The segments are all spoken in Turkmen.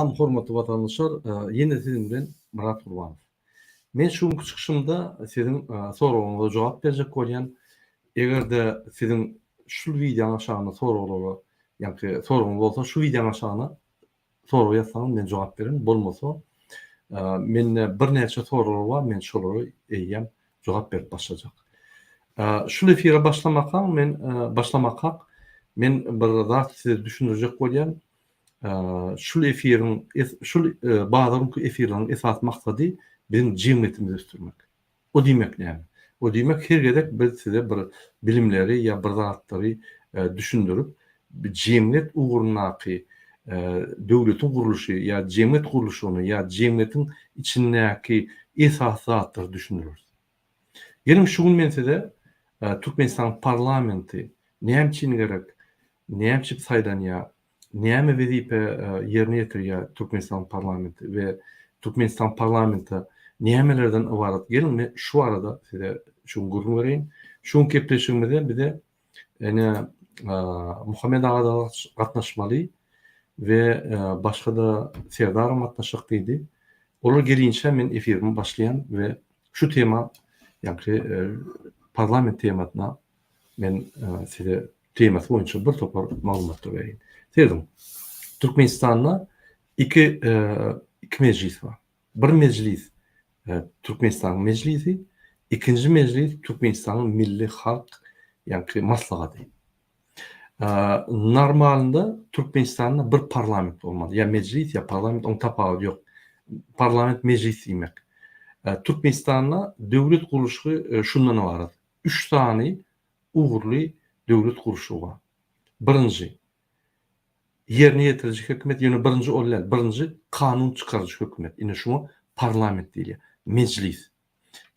Salam hormatly watandaşlar, ýene siziň bilen Myrat Gurbanow. Men şu günki çykyşymda siziň soragyňyza jogap berjek bolýan. Eger-de siziň şul wideoň aşagynda soraglara, ýaňky soragyňyz bolsa şu wideoň aşagyna sorag ýazsaňyz men jogap bererin. Bolmasa mende birnäçe soraglar bar, men şolara eýýäm jogap berip başlajak. Şul efire başlamakaň men başlamakak men bir zat size düşündirjek bolýan. Şul efiriň şul bazar günki efirleriň esasy maksady biziň jemgyýetimizi ösdürmek. O diýmek näme? O diýmek her gezek biz size bir bilimleri ýa bir zatlary düşündirip jemgyýet ugrundaky döwletiň gurluşy ýa jemgyýet gurluşygyny ýa jemgyýetiň içindäki esasy zatlary düşündireris. Geliň şu gün men size Türkmenistanyň parlamenti näme üçin gerek, näme üçin saýlanýar, näme wezipe ýerine ýetirýär Türkmenistanyň parlamenti we Türkmenistanyň parlamenti nämelerden ybarat geliň men şu barada size şu gün gürrüň bereýin. Şu gün gepleşigimize bize ene Muhammet aga gatnaşmaly we başga-da Serdaram gatnaşjak diýdi. Olar gelinçä men efirimi başlaýan we şu tema ýaňky parlament temasyna men size temasy boýunça bir topar maglumatlar bereýin. Serediň. Türkmenistanda iki iki mejlis bar. Bir mejlis Türkmenistanyň mejlisi, ikinji mejlis Türkmenistanyň Milli halk ýaňky maslahaty. Normalynda Türkmenistanda bir parlament bolmaly. Ýa mejlis, ýa parlament, oň tapawudy ýok. Parlament mejlis diýmek. Türkmenistanda döwlet gurluşy şundan ybarat. Üç sany ugurly döwlet gurluşygy bar. Birinji, ýerine ýetiriji hökümet, ýöne birinji ol däl, birinji kanun çykaryjy hökümet. Ine şuňa parlament diýilýär, mejlis.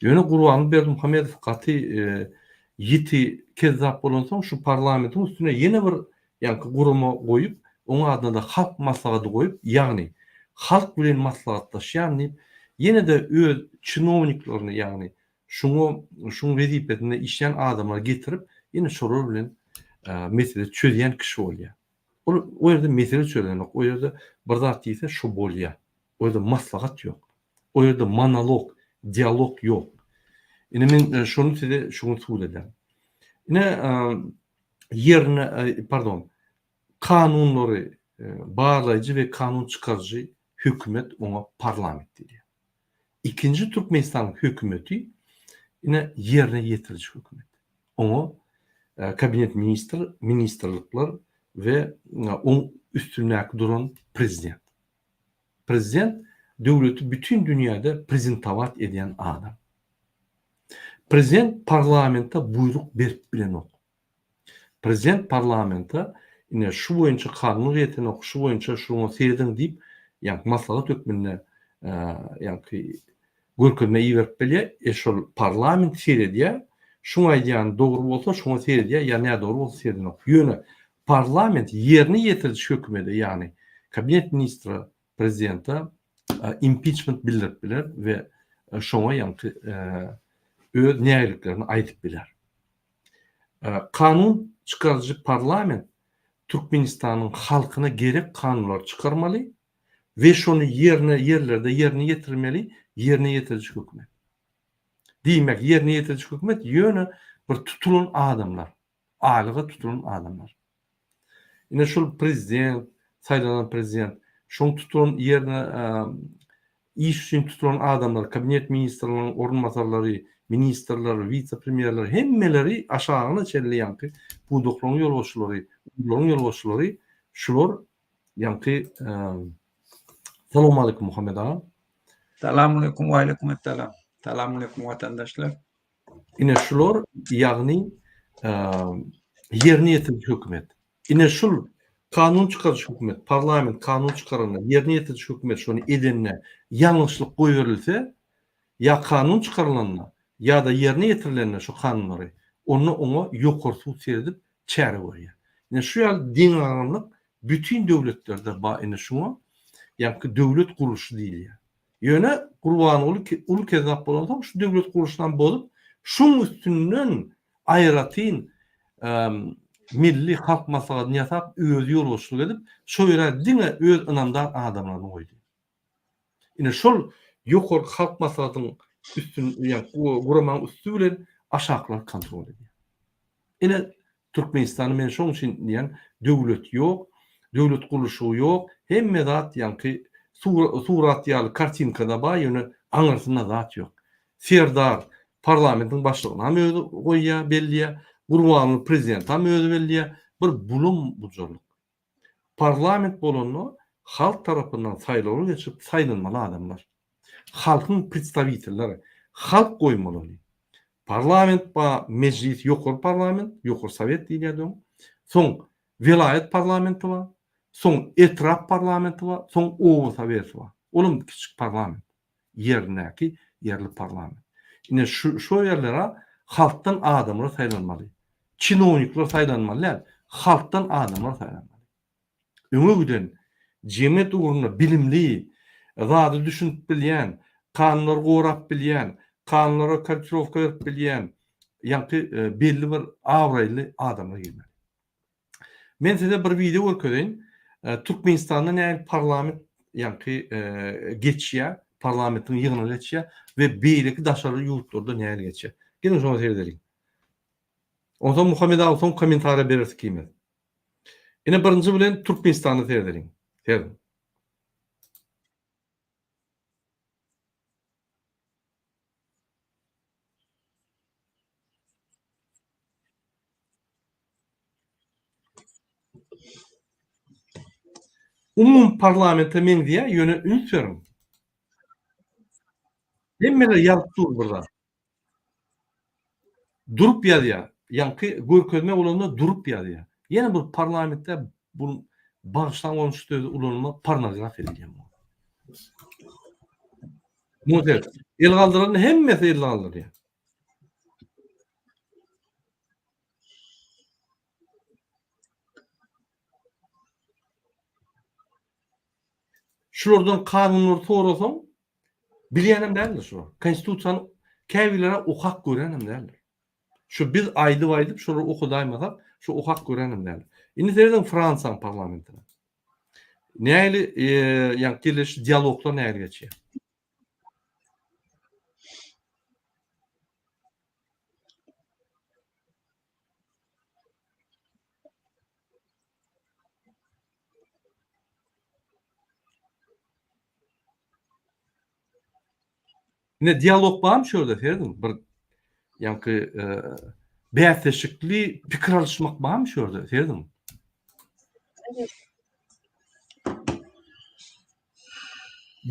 Ýöne Gurbanguly Berdimuhamedow gaty ýiti kezzap bolansoň şu parlamentiň üstüne ýene bir ýaňky gurama goýup, oň adyna-da Halk maslahaty goýup, ýagny halk bilen maslahatlaşýan diýip, ýene-de öz çinowniklerini, ýagny şuňa şuň wezipesinde işleýän adamlary getirip, ýene şolar bilen mesele çözýän kişi bolýar. Ol o ýerde mesele çözenok, o ýerde bir zat diýse şo bolýar. O ýerde maslahat ýok. O ýerde monolog, dialog ýok. Ine men şony size şu gün subut ederin. Ine ýerine, pardon, kanunlary barlaýjy we kanun çykaryjy hökümet oňa parlament diýilýär. Ikinji Türkmenistanyň hökümeti ine ýerine ýetiriji hökümet. Oňa kabinet ministr, ministrlikler we oň üstündäki duran prezident. Prezident döwleti bütin dünýäde prezentowat edýän adam. Prezident parlamente buýruk berip bilenok. Prezident parlamente ine şu boýunça kanun ýetenok, şu boýunça şuňa serediň diýip, ýaňky maslahat hökmünde ýaňky görkezme iberip bilýär. E şol parlament seredýär, şuň aýdýany dogry bolsa şuňa seredýär, ýa nädogry bolsa seredenok. Ýöne parlament ýerine ýetiriji hökümede, ýagny kabinet ministre prezidente impiçment bildirip biler we şoňa ýaňky öz nägiliklerini aýdyp biler. Kanun çykaryjy parlament Türkmenistanyň halkyna gerek kanunlary çykarmaly we şony ýerine ýerlerde ýerine ýetirmeli ýerine ýetiriji hökümet. Diýmek ýerine ýetiriji hökümet ýöne bir tutulan adamlar, aýlyga tutulan adamlar. Ine şol prezident, saýlanan prezident, şoň tutulan ýerine iş üçin tutulan adamlar, kabinet ministrleriniň orunbasarlary, ministrler, wise-premýerler hemmeleri aşagyna çenli ýaňky pudaklaryň ýolbaşçylary, ugurlaryň ýolbaşçylary şular ýaňky Salowmaleýkum Muhammet aga. Salamaleýkum, waleýkumessalam. Salamaleýkum watandaşlar. Ine şular ýagny ýerine ýetiriji hökümet. Ine şul kanun çykaryjy hökümet, parlament kanun çykaranda, ýerine ýetiriji hökümet şony edende ýalňyşlyk goýberilse, ýa kanun çykarylanda, ýa-da ýerine ýetirilende şu kanunlary, onda oňa ýokary sud seredip çäre görýär. Ine şu ýaly deňagramlyk bütin döwletlerde bar ine şuňa ýaňky döwlet gurluşy diýilýär. Ýöne Gurbanguly uly kezzap bolansoň şu döwlet gurluşynam bozup, şuň üstünden aýratyn. Milli Halk Maslahatyny ýasap, özi ýolbaşçylyk edip, şo ýere diňe öz ynamdar adamlaryny goýdy. Ine şol Ýokarky Halk Maslahatyň üstün, ýa guramanyň üsti bilen aşaklary kontrol edýär. Ine Türkmenistanda men şoň üçin diýýän döwlet ýok, döwlet gurluşygy ýok, hemme zat ýaňky surat ýaly kartinkada bar ýöne aňyrsynda zat ýok. Serdar parlamentiň başlygynam özi goýýar, belleýär, Gurbanguly prezidentam özi belleýär, bir bulam-bujarlyk. Parlament bolanda halk tarapyndan saýlawlar geçirip saýlanmaly adamlar. Halkyň predstawitelleri. Halk goýmaly ony. Parlament ba mejlis ýokary parlament, ýokary sowet diýilýärdi oň. Soň welaýat parlamenti bar. Soň etrap parlamenti bar. Soň oba soweti bar. Olam kiçijik parlament. Ýerindäki ýerli parlament. Ine şu şo ýerlere halkdan adamlar saýlanmaly. Çinownikler saýlanmaly däl. Halkdan adamlar saýlanmaly. Öňe giden, jemgyýet ugrunda bilimli, zady düşünip bilýän, kanunlary gorap bilýän, kanunlara korrektirowka berip bilýän, ýaňky belli bir abraýly adamlar girmeli. Men size bir wideo görkezeýin. Türkmenistanda nähili parlament ýaňky geçýär, parlamentiň ýygnagy geçýär we beýleki daşary ýurtlarda nähili geçýär. Geliň şoňa seredeliň. Onsoň Muhammet aga soň kommentariýa bereris ikimiz. Ine birinji bilen Türkmenistanda seredeliň. Serediň. Umumy parlamente meňzeýär, ýöne üns beriň. Hemmeler ýazyp dur bir zat. Durup ýazýar. Ýaňky görkezme bolanda durup ýazýar. Ýene bir parlamentde bu bagyşlaň onuň şu sözi ulanma pornografiýa diýýän bu. Muňa El galdyran hemmesi el galdyrýar. Şulardan kanunlary sorasaň, bilýänem däldir şular. Konstitusiýany käbirleri okap görenem däldir. Şu biz aýdyp-aýdyp şolary okadaýmasak, şu okap görenem däldir. Indi serediň Fransiýanyň parlamentine. Nähili, ýa geleş dialoglar nähili geçýär? Ine dialog barmy şu ýerde serediň bir ýaňky e, bäsleşikli pikir alyşmak barmy şu ýerde serediň.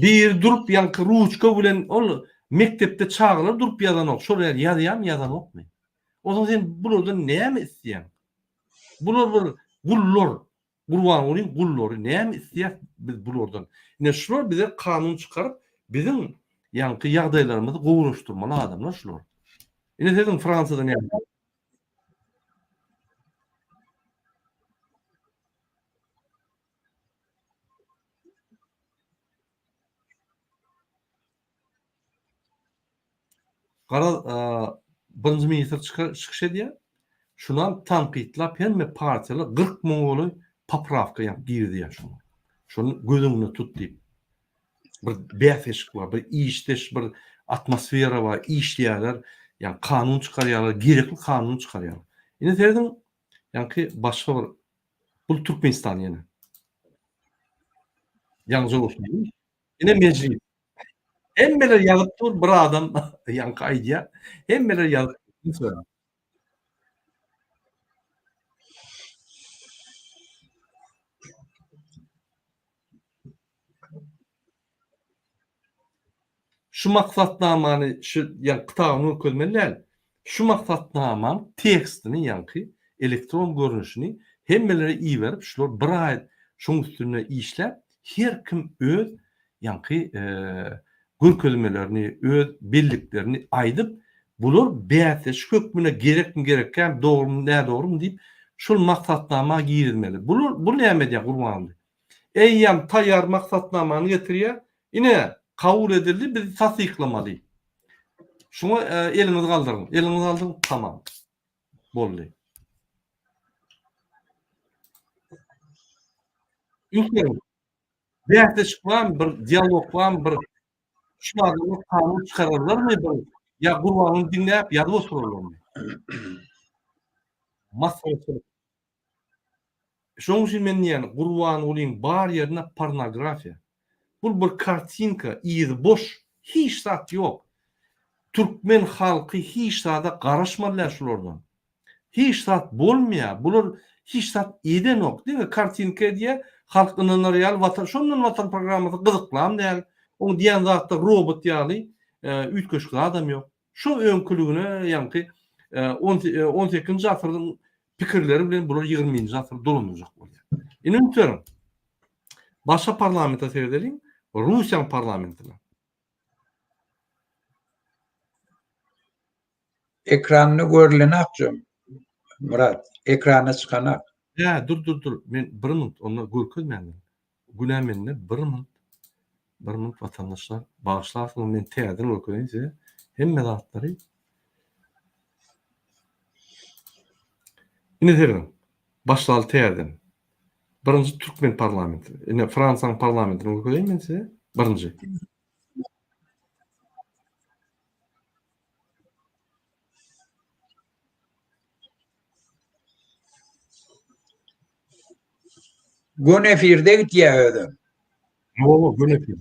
Biri durup ýaňky ruçka bilen ol mekdepde çagalar durup ýazanok şol ýaly ýazýarmy ýazanokmy? Onsoň sen bulardan näme isleýäň? Bular bir gullar. Gurbangulyň gullary näme isleýäs biz bulardan? Ine şular bize kanun çykaryp biziň ýaňky ýagdaýlarymyzy gowulaşdyrmaly adamlar şular. Ine siziň Fransiýada näme? Garaz, birinji ministr çykyş edýär. Şunam tankytlap hemme partiýalar 40 müňe golaý poprawka ýazyp girizýär şoňa. Şony göz öňünde tut diýip. Bir bäsleşik bar, bir işdeş bir atmosfera bar, işleýärler, ýagny kanun çykarýarlar, gerekli kanuny çykarýarlar. Indi serediň, ýaňky başga bir bu Türkmenistan ýene. Ýaňyja bolsun. Ine mejlis. Hemmeler ýazyp dur, bir adam ýaňky aýdýar. Hemmeler ýazyp dur. Şu maksatnamany şu ýa kitabyny görkezmeli däl. Şu maksatnamaň tekstini ýaňky elektron görnüşini hemmelere iberip şular bir aý şoň üstünde işläp her kim öz ýaňky görkezmelerini öz belliklerini aýdyp bular bäsleşik hökmünde gerekmi gerekkämi dogrymy nädogrymy diýip şol maksatnama girizmeli. Bular bu näme edýär Gurbanguly? Eýýäm taýýar maksatnamany getirýär. Ine, kabul edildi, biz tassyklamaly. Şuňa eliňizi galdyryň. Eliňizi galdyryň, tamam. Boldy. Üns beriň. Bäsleşik barmy, bir dialog barmy, bir şu adamlar kanun çykararlarmy bir ýa Gurbangulyny diňläp ýazyp oturarlarmy? Masgaraçylyk. Şonuň üçin men diýýän, Gurbangulyň bar ýerinde pornografiýa. Bul bir kartinka, yzy boş, hiç zat ýok. Türkmen halky hiç zada garaşmaly däl şulardan. Hiç zat bolmaýar. Bular hiç zat edenok. Diňe kartinka edýär, halk ynanar ýaly watan, şondan watan programmasy gyzyklam däl. Oň diýen zatlary robot ýaly, üýtgeşik zadam ýok. Şo öňküligine ýaňky on sekizinji asyryň pikirleri bilen bular ýigriminji nji asyry dolandyrjak bolýar. Indi üns beriň. Başga parlamente seredeliň. Russiýanyň parlamentine. Ekranda görülenak jom. Myrat, ekrana çykanak. Hä, dur dur dur. Men bir minut onda görkezmändim. Günä mende bir minut. Bir minut watandaşlar bagyşlarsyňyz men täzeden görkezeýin size hemme zatlary. Ine serediň. Başlaly täzeden. Birinji türkmen parlamenti. Ine Fransiýanyň parlamentini görkezeýin men size. Birinji. Göni efirde gitýär özem. Hawa, göni efir.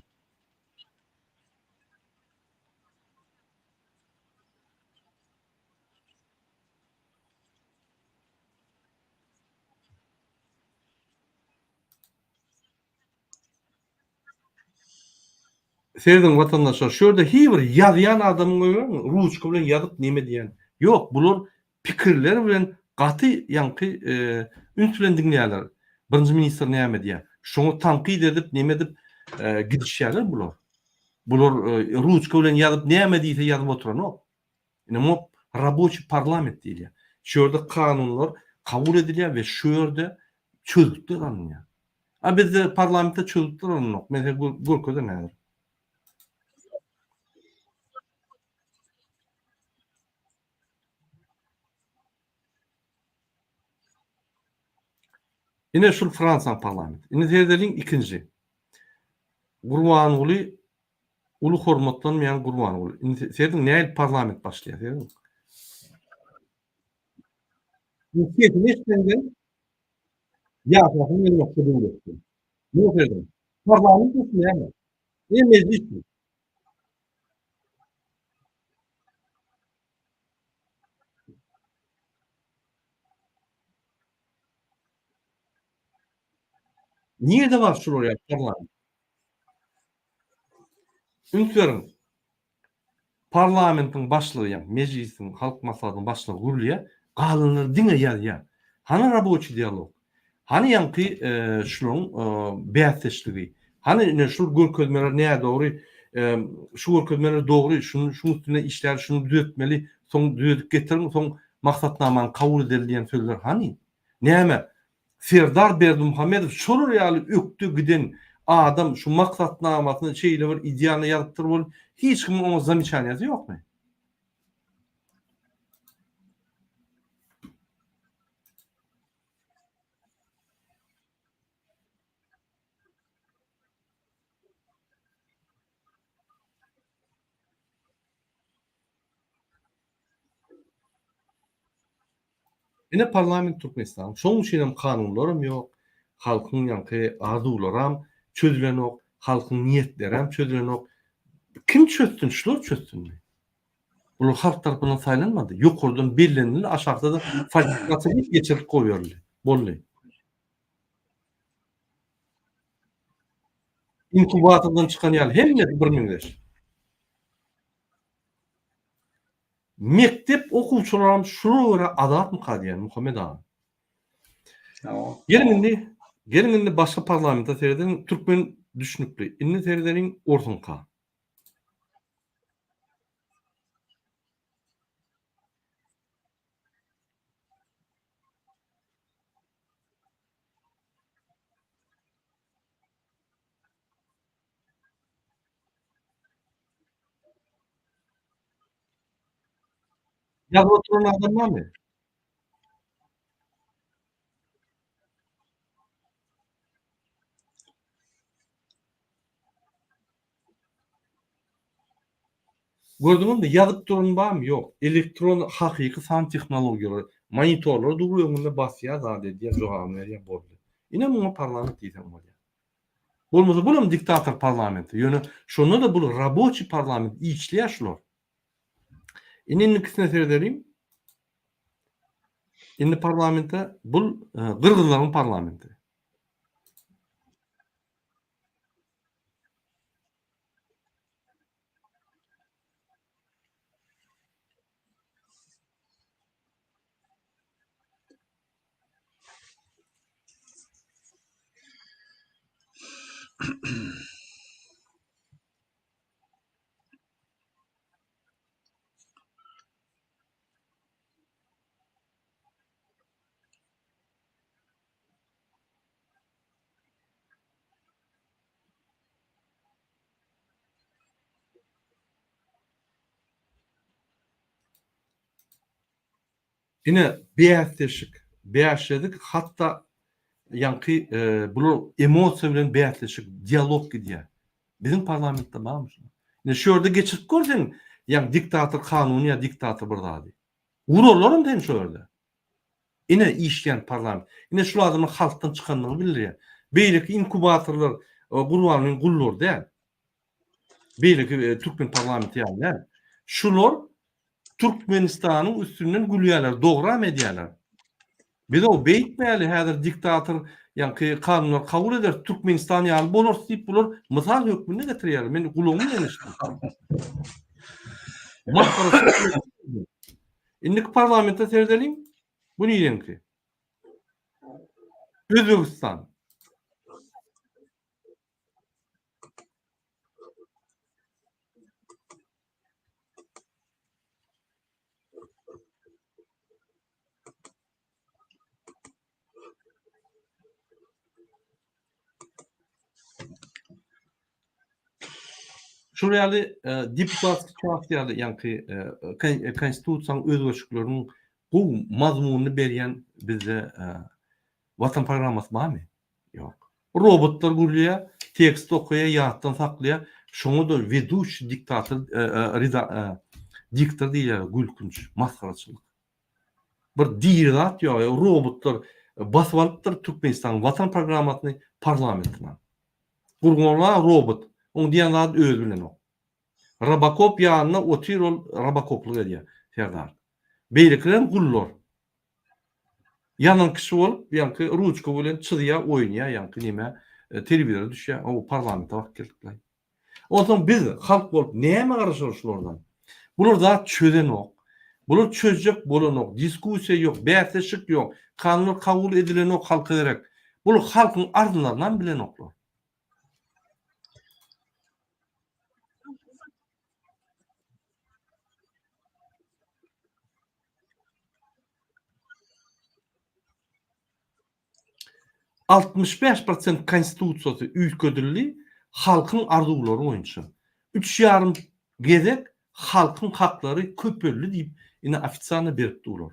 Serediň watandaşlar, şu ýerde hiý bir ýazýan adamyň görýäňmi, ruçka bilen ýazyp neme diýýän. Ýok, bular pikirler bilen gaty ýaňky üns bilen diňleýärler. Birinji ministr näme diýýär. Şoňa tankyt edip, neme edip gidişýärler bular. Bular ruçka bilen ýazyp näme diýse ýazyp oturanok. Ine muňa raboçiý parlament diýilýär. Şu ýerde kanunlar kabul edilýär we şu ýerde çözgütler alynýar. A bizde parlamentde çözgütler alynok. Men size görkezerin häzir. Ine şul Fransiýanyň parlamenti. Indi seredeliň ikinji. Gurbanguly uly hormatlanmaýan Gurbanguly. Indi serediň nähili parlament başlaýar serediň. Bu sesini eşidende ýaşasyn gelmek şu döwletde. Muňa serediň. Parlament bolsa näme? Ne mejlis bu? Nirede bar şular ýaly parlament? Üns beriň. Parlamentiň başlygy ýa Mejlisiň, Halk Maslahatynyň başlygy gürleýär, galanlary diňe ýazýar. Hany raboçiý dialog? Hany ýaňky şularyň bäsdeşligi? Hany ine şul görkezmeler nädogry, şu görkezmeler dogry, şuny şuň üstünde işläli, şuny düzetmeli, soň düzedip getiriň, soň maksatnamany kabul edeli diýen sözler hany? Näme, Serdar Berdimuhamedow şolar ýaly ökde giden adam şu maksatnamasyny şeýle bir idealny ýazypdyr bolup hiç kimiň oňa zameçaniýasy ýokmy? Ine parlament Türkmenistanyň. Şonuň üçin hem kanunlaram ýok, halkyň ýaňky arzuwlaram çözülenok, halkyň niýetlerem çözülenok. Kim çözsün, şular çözsünmi? Bular halk tarapyndan saýlanmady. Ýokardan bellenildi, aşakda-da falsifikasiýa edilip geçirilip goýberildi. Boldy. Inkubatordan çykan ýaly hemmesi birmeňzeş. Mekdep okuwçylaram şulara görä azatmyka diýýän Muhammet aga. Geliň indi, geliň indi başga parlamente seredeliň, türkmen düşnükli. Indi seredeliň orsuňka. Ýazyp oturan adam barmy? Gördüňizmi, ýazyp duran barmy? Ýok. Elektron hakyky san tehnologiýalary, monitorlar dur öňünde basýar, zat edýär, jogabyny berýär, boldy. Ine muňa parlament diýseň bolýar. Bolmasa bulam diktator parlamenti. Ýöne şonda-da bul raboçiý parlament, işleýär şular. Indi indikisine seredeliň. Indi parlamente bul gyrgyzlaryň parlamenti. Ine bäsleşik, bäşledik hatda ýaňky bular emosiýa bilen bäsleşik, dialog gidýär. Biziň parlamentde barmy şular? Ine şu ýerde geçirip gör sen ýaňky diktator kanuny ýa diktator bir zady. Urarlaram seni şo ýerde. Ine işleýän parlament. Ine şul adamlar halkdan çykandygyny bildirýär. Beýleki inkubatorlar Gurbangulyň gullary däl. Beýleki türkmen parlamenti ýaly däl. Şular Türkmenistanyň üstünden gülýärler, dogram edýärler. Biz o beýtmäli häzir diktator ýaňky kanunlar kabul eder, Türkmenistan ýaly bolarys diýip bular mysal hökmünde getirýärler. Men gulagym bilen eşitdim. Indiki parlamente seredeliň. Bu nireňki? Özbegistan. Şol ýaly deputatskiý ças ýaly ýaňky konstitusiýanyň özgerişikleriniň gowy mazmunyny berýän bizde Watan programmasy barmy? Ýok. Robotlar gürleýär, tekst okaýar, ýatdan saklaýar. Şoňa-da weduşiý diktator diktor diýýärler, gülkünç, masgaraçylyk. Bir diri zat ýok, robotlar basyp alypdyr Türkmenistanyň Watan programmasyny parlamentine. Gurgunla robot, oň diýen zady özi bilenok. Robokop ýanynda otyr ol robokoplyk edýär Serdar. Beýlekilerem gullar. Ýanan kişi bolup ýaňky ruçka bilen çyzýar oýnaýar ýaňky neme telewizora düşýär o parlamente baryp geldik. Onsoň biz halk bolup näme garaşarys şulardan? Bular zat çözenok. Bular çözjek bolanok. Diskussiýa ýok, bäsleşik ýok, kanunlar kabul edilenok halka gerek. Bular halkyň arzlarynam bilenoklar. 65 prosent konstitusiýasy üýtgedildi halkyň arzuwlary boýunça. Üç ýarym gezek halkyň haklary köpeldi diýip ine ofisialno berip durlar.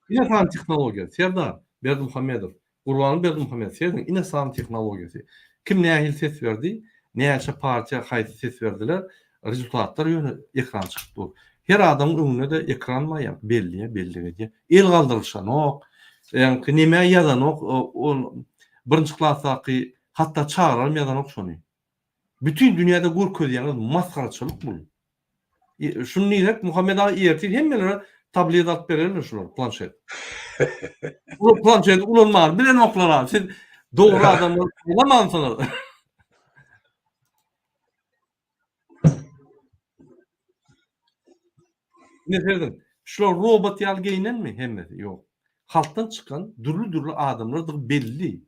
Ine san tehnologiýasy. Serdar Berdimuhamedow, Gurbanguly Berdimuhamedow serediň ine san tehnologiýasy. Kim nähili ses berdi, näçe partiýa haýsy ses berdiler, rezultatlar ýöne ekrana çykyp dur. Her adamyň öňünde-de ekran bar ýa belli bellik edýär. El galdyryşanok, ýaňky nämä ýazanok, ol birinji klasdaky hatda çagalaram ýazanok şony. Bütin dünýäde görkezýäňiz masgaraçylyk bul. Şuny diýsek Muhammet aga ertir hemmelere tablet alyp bererler şular planşet. Bu planşeti ulanmany bilenoklar abi. Siz dogry adamlar saýlamansyňyz. Ne serediň. Şular robot ýaly geýinenmi hemmesi? Ýok. Halkdan çykan dürli-dürli adamlardygy belli.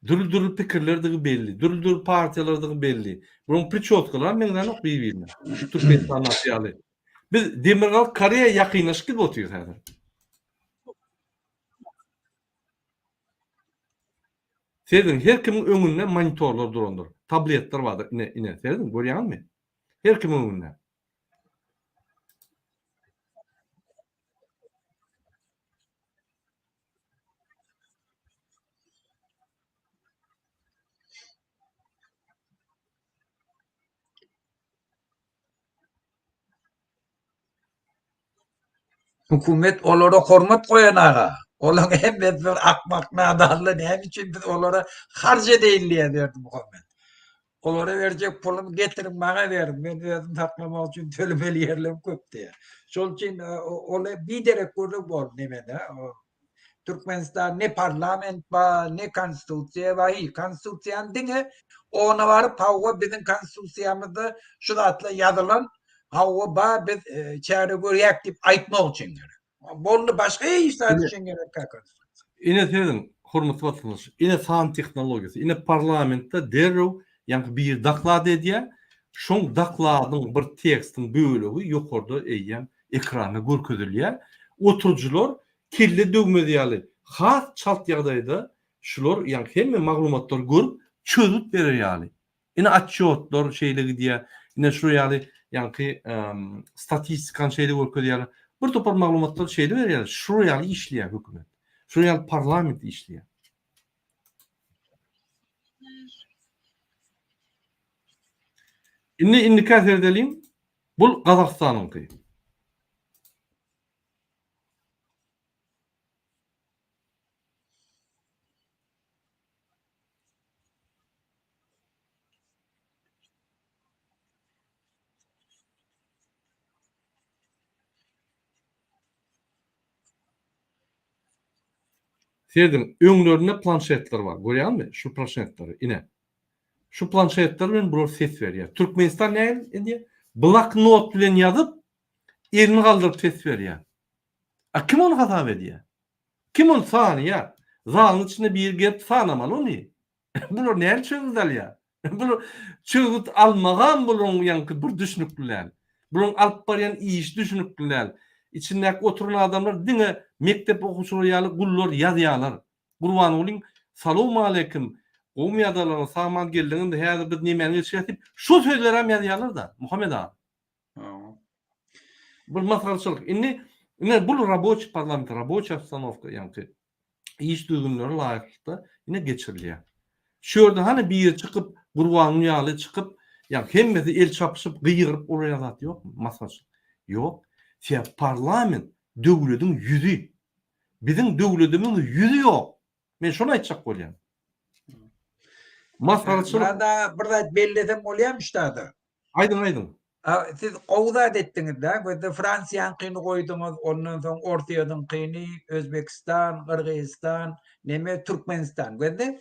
Dürli-dürli pikirlerdigi belli, dürli-dürli partiýalardygy belli. Bularyň priçoskalaram meňzänok bir-birine. Türkmenistandaky ýaly. Biz Demirgazyk Koreýa ýakynlaşyp gidip otyrys häzir. Serediň, her kimiň öňünde monitorlar durandyr. Tabletler bardyr. Ine, ine, serediň, görýäňizmi? Her kimiň öňünde. Hökümet olara hormat goýan aga. Olaň hemmesi bir akmak nadanlar näme üçin biz olara harç edeýin diýýär Berdimuhamet. Olara berjek pulumy getiriň maňa beriň men özüm saklamak üçin tölemeli ýerlerim köp diýýär. Şol üçin ol biderek gürrüň boldy nemede. Türkmenistan ne parlament bar, ne konstitusiýa bar, hiç. Konstitusiýany diňe ona baryp, hawa biziň konstitusiýamyzda şu zatlar ýazylan, hawa bar biz e, çäre görýäk diýip aýtmak üçin gerek. Boldy başga hiç zat üçin gerek däl konstitusiýa. Ine siziň hormatly watandaş, ine san tehnologiýasy, ine parlamentde derrew ýaňky biri doklad edýär, şoň dokladyň bir tekstiň bölegi ýokarda eýýäm ekranda görkezilýär. Oturyjylar kelle döwmez ýaly has çalt ýagdaýda şular ýaňky hemme maglumatlary görüp çözgüt berer ýaly. Ine otçýotlar şeýle gidýär. Ine şu ýaly ýaňky statistikany şeýle görkezýärler. Bir topar maglumatlary şeýle berýärler. Şu ýaly işleýär hökümet. Şu ýaly parlament işleýär. Indi indikä seredeliň. Bul Gazagystanyňky. Serediň, öňlerinde planşetler bar. Görýäňmi şu planşetleri? Ine. Şu planşetler bilen bular ses berýär. Türkmenistan näme edýär? Bloknot bilen ýazyp, elini galdyryp ses berýär. A kim ony hasap edýär? Kim ony sanaýar? Zalyň içinde biri gelip sanamaly ony. Bular näme çözgüt alýar? Bular çözgüt almagam bularyň ýaňky bir düşnükli däl. Bularyň alyp barýan işi düşnükli däl. Içindäki oturan adamlar diňe mekdep okuwçylary ýaly gullar ýazýarlar. Gurbangulyň Salowmaleýkim, gowumy ýagdaýlaryňyz, sag-aman geldiňizmi, häzir biz nemäni geçirýäs diýip, şo sözlerem ýazýarlar-da, Muhammet aga. Bir masgaraçylyk. Indi ine bul raboçiý parlament, raboçiý obstanowka ýaňky iş düzgünleri laýyklykda ine geçirilýär. Şu ýerde hany biri çykyp Gurbanguly ýaly çykyp, ýa hemmesi el çapyşyp gygyryp olar zat ýokmy? Masgaraçylyk. Ýok. Sebäbi parlament döwlediň ýüzi. Biziň döwledimiň ýüzi ýok. Men şony aýtjak bolýan. Masgaraçylyk. Murad aga bir zat bellesem bolýarmy ştada? Aýdyň aýdyň. Siz gowy zat etdiňiz-dä, gözde Fransiýaňkyny goýduňyz, ondan soň Orsýetiňkyny, Özbekistan, Gyrgyzystan, neme Türkmenistan. Gözde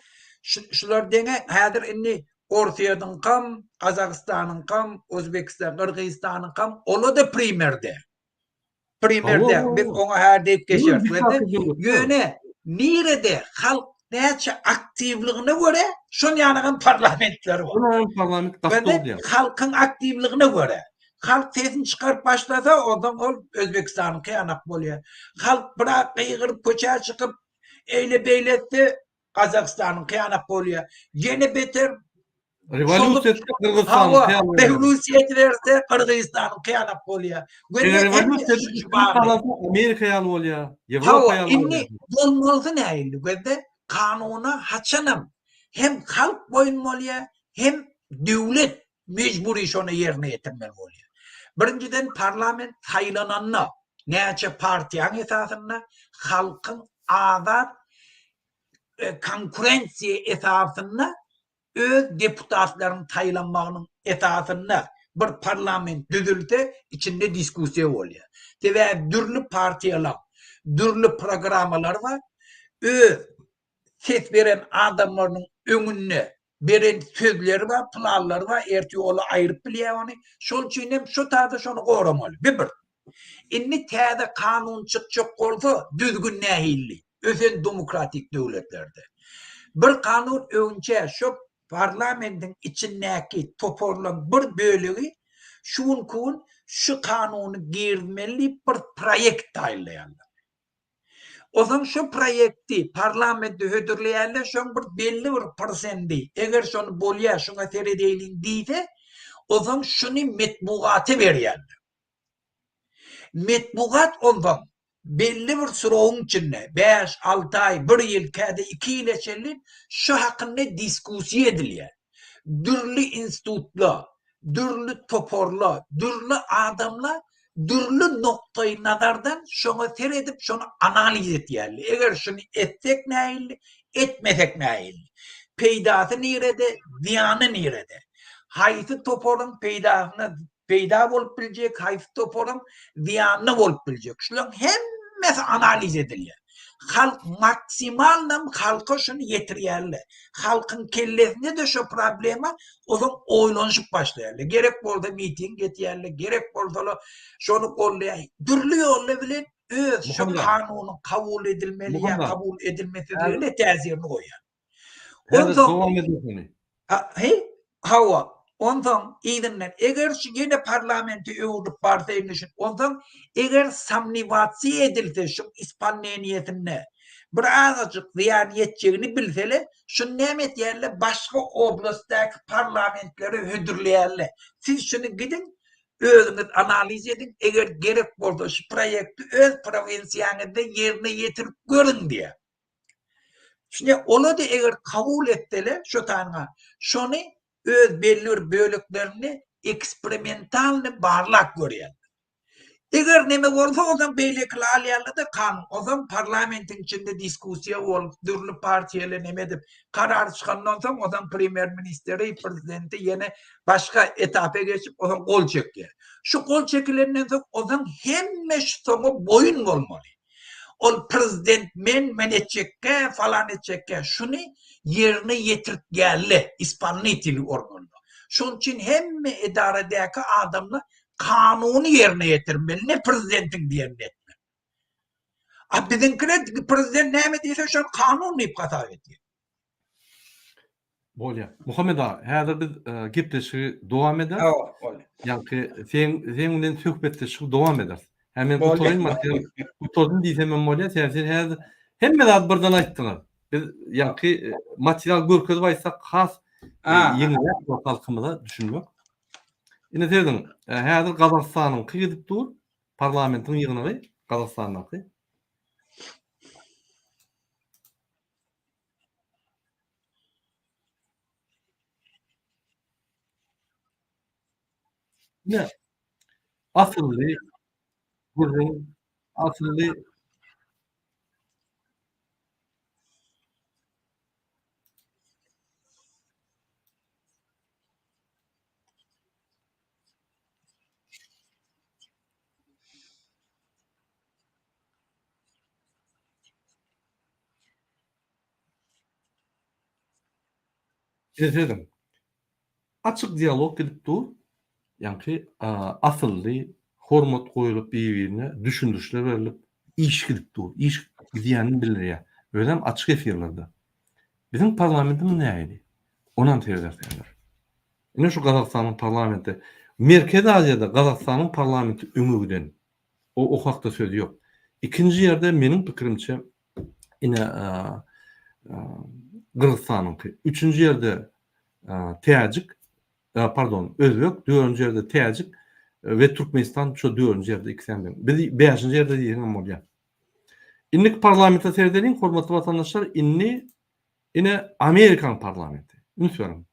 şular deňe häzir indi Orsýetiňkam, Gazagystanyňkam, Özbekistan, Gyrgyzystanyňkam ola-da primerde. Primerde biz oňa hä diýip geçeris. Ýöne nirede halk näçe aktiwligine görä şon ýanagam parlamentleri bar. Şonuň parlament gaty bolýar. Halkyň aktiwligine görä. Halk sesini çykaryp başlasa, ondan ol Özbekistanyňky ýanak bolýar. Halk biraz gygyryp köçä çykyp eýle-beýle etse, Gazagystanyňky ýanak bolýar. Ýene beter Rewolýusiýa etse Gyrgyzystanyňky ýaly bolýar. Rewolýusiýa ediberse Gyrgyzystanyňky ýanak bolýar. Rewolýusiýa edip Amerika ýaly bolýar. Ýewropa ýaly bolýar. Indi bolmalysy nähili? Gözde kanuna haçanam hem halk boýun bolýar, hem döwlet mejbury şony ýerine ýetirmeli bolýar. Birinjiden parlament saýlananda näçe partiýaň esasynda halkyň azat konkurensiýa esasynda öz deputatlaryny saýlanmagynyň esasynda bir parlament düzülse içinde diskussiýa bolýar. Sebäbi dürli partiýalaň dürli programmalary bar. Öz ses beren adamlarynyň öňünde beren sözleri bar, planlary bar, ertir olar aýryp bilýär ony. Şol üçin hem şu taýda şony goramaly. Bu bir. Indi täze kanun çykjak bolsa düzgün nähilli? Ösen demokratik döwletlerde. Bir kanun öňçä şo parlamentiň içindäki toparlaryň bir bölegi şu günki gün şu kanuny girizmeli diýip bir proýekt taýynlaýarlar. Onsoň şu proýekti parlamente hödürleýärler, şoň bir belli bir prosendi, eger şony bolýar, şuňa seredeýliň diýse, onsoň şuny metbugata berýärler. Metbugat onsoň belli bir srogyň içinde, bäş, alty aý, bir ýyl, käte iki ýyla çenli şu hakynda diskussiýa edilýär. Dürli institutlar, dürli toparlar, dürli adamlar dürli nukdaý nazardan şoňa seredip şony analiz etýärler. Eger şuny etsek nähili, etmesek nähili? Peýdasy nirede, zyýany nirede? Haýsy toparyň peýdasyna peýda bolup biljek, haýsy toparyň zyýanyna bolup biljek. Şularyň hemmesi analiz edilýär. Halk maksimalnam halka şuny ýetirýärler. Halkyň kellesinde-de şo problema ozaň oýlanyşyp başlaýarlar. Gerek bolsa miting etýärler, gerek bolsalar şony goldaýar. Dürli ýollar bilen öz şo kanunyň kabul edilmeli ýa kabul edilmesizligine täsirini goýýar. Onsoň dowam edin. He, hawa. Onsoň yzyndan eger şu ýene parlamente öwrülip barsa indi şu onsoň eger somniwasiýa edilse şu ispolneniýesinde bir azajyk zyýan ýetjegini bilsele şuny näme etýärler başga oblastdaky parlamentlere hödürleýärler. Siz şuny gidiň özüňiz analiz ediň eger gerek bolsa şu proýekti öz prowinsiýaňyzda ýerine ýetirip görüň diýýär. Şine ola-da eger kabul etseler şo taýyna şony öz belli bir böleklerini eksperimentalny barlap görýärler. Eger neme bolsa onsoň beýlekiler alýarlar-da kanun. Onsoň parlamentiň içinde diskussiýa bolup, dürli partiýalar neme edip karar çykandan soň onsoň premýer-ministri, prezidenti ýene başga etapa geçip onsoň gol çekýär. Şu gol çekilenden soň onsoň hemme şu soňa boýun bolmaly. Ol prezident men, men etjekkä, falan etjekkä, şuny ýerine ýetirip geldi, ispolniteli organda. Şonuň üçin hemme edaradäki adamlar kanuny ýerine ýetirmeli, ne prezidentiň diýenini etmeli. A biziňkiler prezident näme diýse şony kanun diýip hasap edýär. Bolýar. Muhammet aga, häzir biz gepleşigi dowam ederis. Hawa, bolýar. Ýaňky seň seň bilen söhbetdeşligi dowam ederis. Hä men gutaraýyn sen gutardym diýsem hem bolýar. Sen sen häzir hemme zady birden aýtdyňyz. Biz ýaňky material görkezip aýtsak has ýeňilräk bolar halkymyza düşünmek. Ine serediň, häzir Gazagystanyňky gidip dur, parlamentiň ýygnagy Gazagystandaky. Ine, asylly gürrüň, asylly Serediň. Açyk dialog gidip dur. Ýaňky asylly, hormat goýulyp bir-birine, düşündirişler berlip, iş gidip dur. Iş gidýänini bildirýär. Özem açyk efirlerde. Biziň parlamentimiz nähili? Onam serederis häzir. Ine şu Gazagystanyň parlamenti. Merkezi Aziýada Gazagystanyň parlamenti öňe giden. O o hakda söz ýok. Ikinji ýerde meniň pikirimçe ine Gyrgyzystanyňky. Üçünji ýerde täjik, pardon, özbek, dördünji ýerde täjik we Türkmenistan şu dördünji ýerde ikisem deň. Biz bäşinji ýerde diýseň hem bolýar. Indiki parlamente seredeliň, hormatly watandaşlar, indi ine Amerikanyň parlamenti. Üns beriň.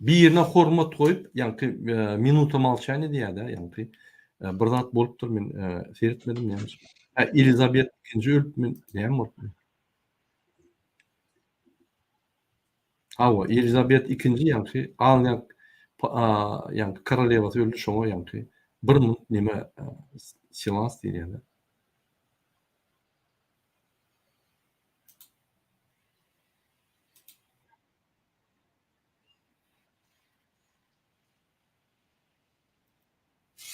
Birine hormat goýup, ýaňky minuta molçaniýa diýýär-de, ýaňky bir zat bolupdyr, men seretmedim näme. Hä, Elizabet ikinji ölüp, men näme bolupdyr? Hawa, Elizabet ikinji ýaňky Angliýa ýaňky korolewasy öldi, şoňa ýaňky bir minut neme silans diýilýär-de.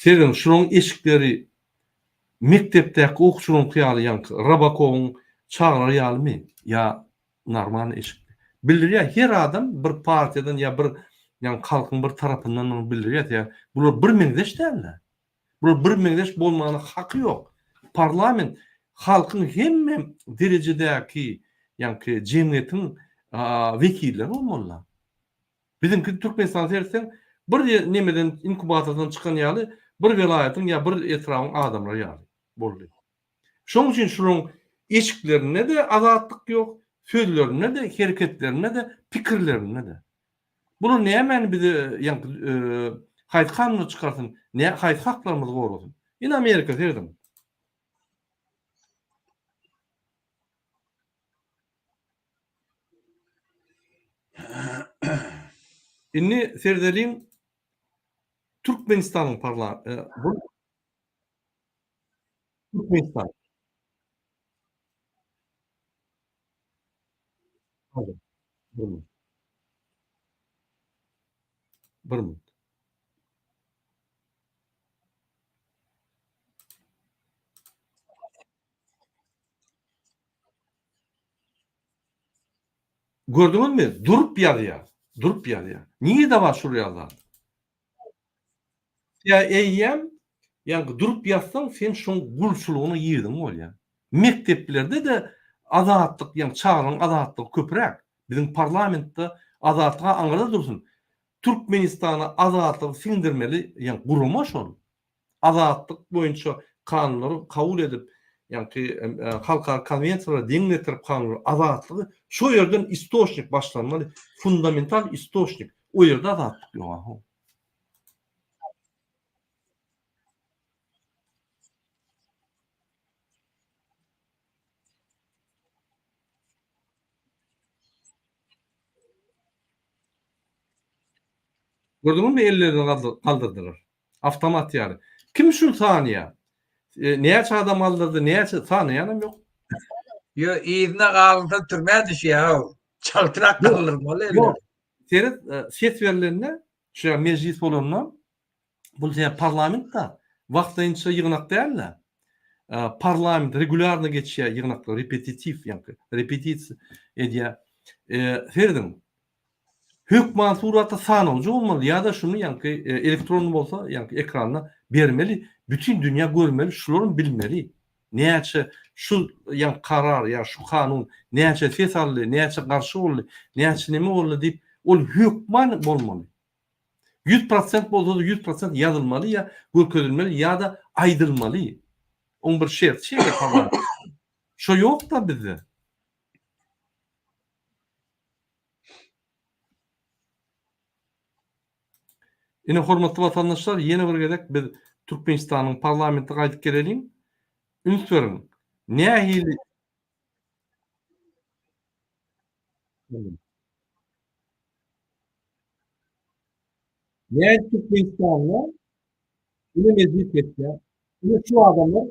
Serediň, şularyň eşikleri mekdepdäki okuwçylaryňky ýaly ýaňky Rabakowyň. Çagalar ýalymy ýa normalny eşikmi? Bildirýär her adam bir partiýadan ýa bir ýagny halkyň bir tarapyndandygyny bildirýär sebäbi bular bir meňzeş dälde. Bular bir meňzeş bolmana haky ýok. Parlament halkyň hemme derejedäki ýaňky jemgyýetiň wekilleri bolmalylar. Biziňki Türkmenistana seretseň bir nemeden inkubatordan çykan ýaly bir welaýatyň ýa bir etrabyň adamlary ýaly boldy. Şonuň üçin şularyň eşiklerinde-de azatlyk ýok, sözlerinde-de, hereketlerinde-de, pikirlerinde-de. Bular nämäni bize ýaňky haýsy kanunlar çykarsyn, nä haýsy haklarymyzy gorasyn. Ine Amerika serediň. Indi seredeliň Türkmenistanyň parla bu Türkmenistan. Bir minut. Bir minut. Gördüňizmi? Durup ýazýar. Durup ýazýar. Nirede bar şul ýaly zat? Ýa eýýäm ýaňky durup ýazsaň sen şoň gulçulygyna girdiň bolýar. Mekdeplerde-de azatlyk ýaňky çagalaryň azatlygy köpräk. Biziň parlamentde azatlyk-a aňyrda dursun. Türkmenistana azatlygy siňdirmeli ýaňky gurama şol. Azatlyk boýunça kanunlary kabul edip, ýaňky halkara konwensiýalara deň getirip kanunlary, azatlygy şo ýerden istoçnik başlanmaly, fundamental istoçnik. O ýerde azatlyk ýok aho. Gördüňizmi ellerini galdyrdylar. Awtomat ýaly. Kim şuny sanaýar? Näçe adam galdyrdy, näçe sanaýanam ýok. Ýo, yzyna galynsa türmä düşýär-ow. Çaltrak galdyrmaly elleri. Ýok. Seret, ses berlende, şu ýa mejlis bolanda, bul sen parlament-da, wagtlaýynça ýygnak däl-de. Parlament regulýarno geçýär ýygnaklar, repetitiw ýaňky, repetisiýa edýär. Serediň, Hökman suratda sanawjy bolmaly ýa-da şuny ýaňky elektronny bolsa ýaňky ekranda bermeli bütin dünýä görmeli şularam bilmeli näçe şu ýaňky karar ýa şu kanun näçe ses aldy näçe garşy boldy näçe neme boldy diýip ol hökman bolmaly 100% bolsada 100% ýazylmaly ýa görkezilmeli ýa-da aýdylmaly oň bir şerti şeýle şo ýokda bizde. Ine hormatly watandaşlar ýene bir gezek biz Türkmenistanyň parlamente gaýdyp geleliň. Üns beriň. Nähili Nädip Türkmenistanda ine mejlis geçýär. Ine şu adamlar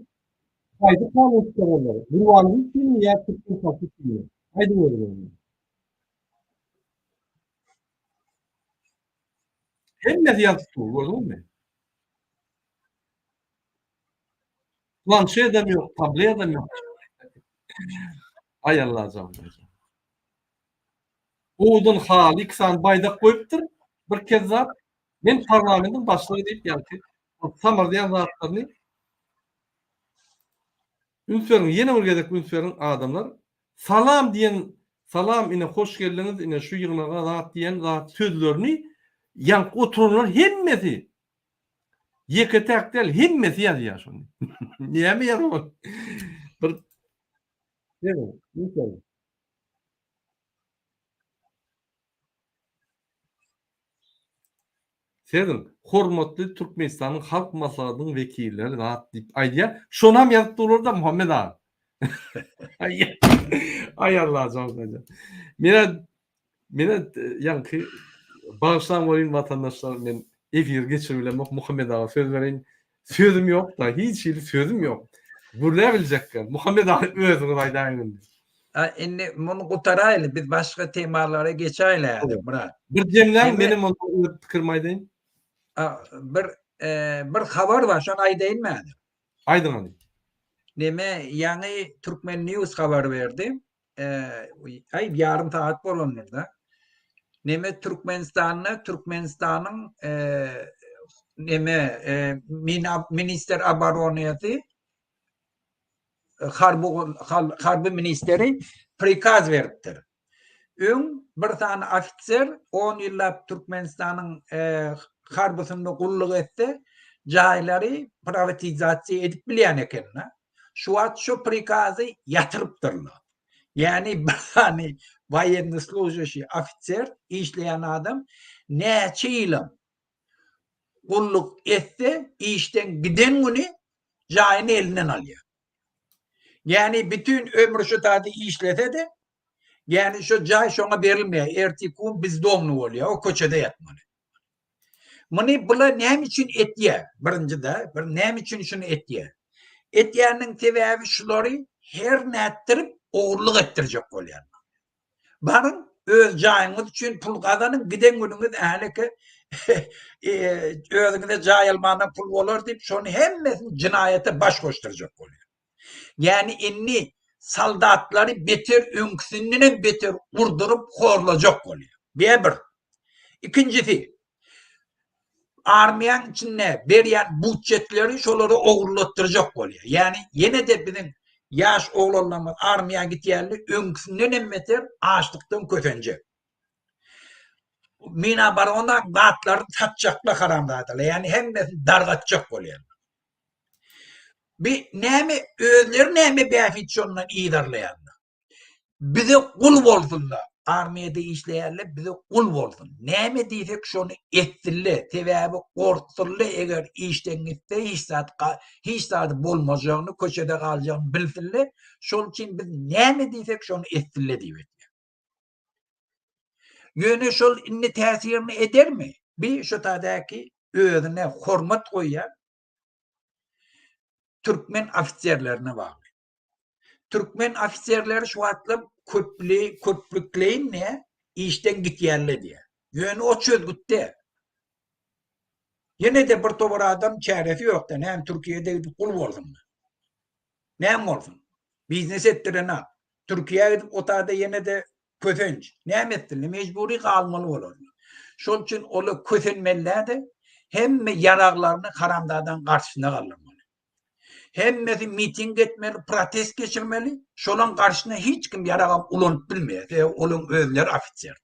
haýsy kanun çykararlar? Gurbanguly üçinmi ýa türkmen halky üçinmi? Aýdyň özüňiz. Hemmesi ýazyp dur, gördüňizmi? Planşedem ýok, tabletem ýok. Aý Allajan. Owadan haly, iki sany baýdak goýupdyr, bir kezzap. Men parlamentiň başlygy diýip, ýaňky samyrdýan zatlaryny üns beriň, ýene bir gezek üns beriň adamlar. Salam diýen, salam ine hoş geldiňiz, ine şu ýygnaga zat diýen zat sözlerini ýaňky oturanlar hemmesi ýeke-täk däl, hemmesi ýazýar şony. Näme ýazyp bir Beriň, üns beriň. Serediň, hormatly Türkmenistanyň Halk Maslahatynyň wekilleri zat diýip aýdýar. Şonam ýazyp durlar-da Muhammet aga. Aý Allajan saňa. Menä menä ýaňky bagyşlaň welin watandaşlar men efir geçirip bilemok Muhammet aga söz bereýin. Sözüm ýok-da, hiç hili sözüm ýok. Gürläbiljekkä. Muhammet aga özüňiz aýdaýyň indi. A indi muny gutaraýly, biz başga temalara geçäýli häzir, Myrat. Bir jemläň, menem onda öz pikirimi aýdaýyn. A, bir, e, bir habar bar, şony aýdaýynmy häzir? Aýdyň hany. Neme ýaňy Türkmen News habar berdi. Aý ýarym sagat bolandyr-da. Neme Türkmenistanda Türkmenistanyň neme ministr oboroniýasy harby harby ministeri prikaz beripdir. Öň bir sany ofiser on ýyllap Türkmenistanyň harbysynda gulluk etse, jaýlary priwatizasiýa edip bilýän eken-de. Şu wagt şu prikazy ýatyrypdyrlar. Ýagny bir sany woýennyý služaşiý ofiser, işleýän adam näçe ýylam gulluk etse, işden giden güni jaýyny elinden alýar. Ýagny bütin ömri şu taýda işlese-de, ýagny şu jaý şoňa berilmeýär. Erteki gün bezdomny bolýar, o köçede ýatmaly. Muny bular näme üçin etýär? Birinjide, bir näme üçin şuny etýär? Etýäniniň sebäbi şulary her nätdirip ogurlyk etdirjek bolýarlar. Baryň, öz jaýyňyz üçin pul gazanyň, giden günüňiz äleke özüňize jaý almana pul bolar diýip, şony hemmesini jenaýata baş goşdurjak bolýar. Ýagny indi soldatlary beter öňküsindenem beter urduryp horlajak bolýar. Bu bir. Ikinjisi, armiýanyň içinde berýän budjetleri şolara ogurlatdyrjak bolýar. Ýagny ýene-de biziň ýaş oglanlarymyz armiýa gitýärler, öňküsinden hem beter açlykdan kösenjek. Minabarona zatlaryny satjaklar haramzadalar. Ýagny hemmesini dargatjak bolýarlar. Bi näme özleri näme bähbit şondan yzarlaýarlar. Bize gul bolsunlar. Armiýada işleýärler bize gul bolsun. Näme diýsek şony etsinler. Sebäbi gorksunlar eger işden gitse hiç zat hiç zady bolmajagyny, köçede galjagyny bilsinler. Şol üçin biz näme diýsek şony etsinler diýip etýär. Ýöne şol indi täsirini edermi? Bi şu tadäki özüne hormat goýýan türkmen ofiserlerine bagly. Türkmen ofiserleri şu wagtlar köpli, köplükleýin ne işden gitýärler diýýär. Ýöne o çözgüt däl. Ýene-de bir topar adam çäresi ýok-da, näme Türkiýede gidip gul bolsunmy? Näme bolsun? Biznes etdirenak. Türkiýä gidip o taýda ýene-de kösenç. Näme etsinler? Mejbury galmaly bolarlar. Şol üçin olar kösenmeli-de, hemme ýaraglaryny haramzadaň garşysyna galdyrmaly. Hemmesi miting etmeli, protest geçirmeli. Şolaň garşysyna hiç kim ýaragam ulanyp bilmeýär. Sebäbi olaň özleri ofiser.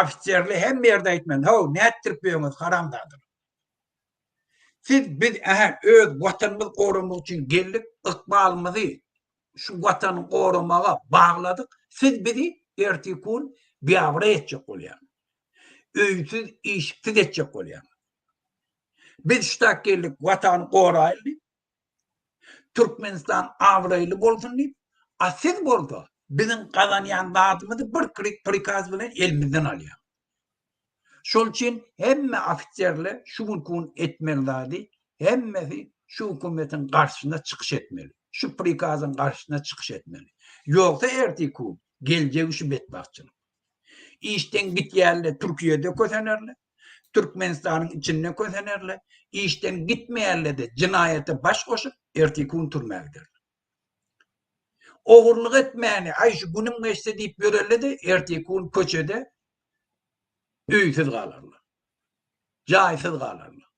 Ofiserli hemme ýerde aýtmaly, How, nätdirip ýöňüz haramzadalar. Siz biz ähä öz watanymyzy goramak üçin geldik, ykbalymyzy şu watany goramaga bagladyk. Siz bizi ertir gün biabraý etjek bolýaňyz. Öýsüz, işiksiz etjek bolýaňyz. Biz şutak geldik, watany goraýyl diýip. Türkmenistan abraýly bolsun diýip. A siz bolsa biziň gazanýan zadymyzy bir prikaz bilen elimizden alýaňyz. Şol üçin hemme ofiserler şu günki gün etmeli zady hemmesi şu hökümetiň garşysyna çykyş etmeli. Şu prikazyň garşysyna çykyş etmeli. Ýogsa erteki gün geljegi şu betbagtçylyk. Işden gitýänler Türkiýede kösenerler. Türkmenistanyň içinde kösenerler. Işden gitmeýänler-de jenaýata baş goşup erteki gün türmä giderler. Ogurlyk etmäni, aý şu günüm geçse diýip ýörelle-de erteki gün köçede öýsüz galarlar. Jaýsyz galarlar.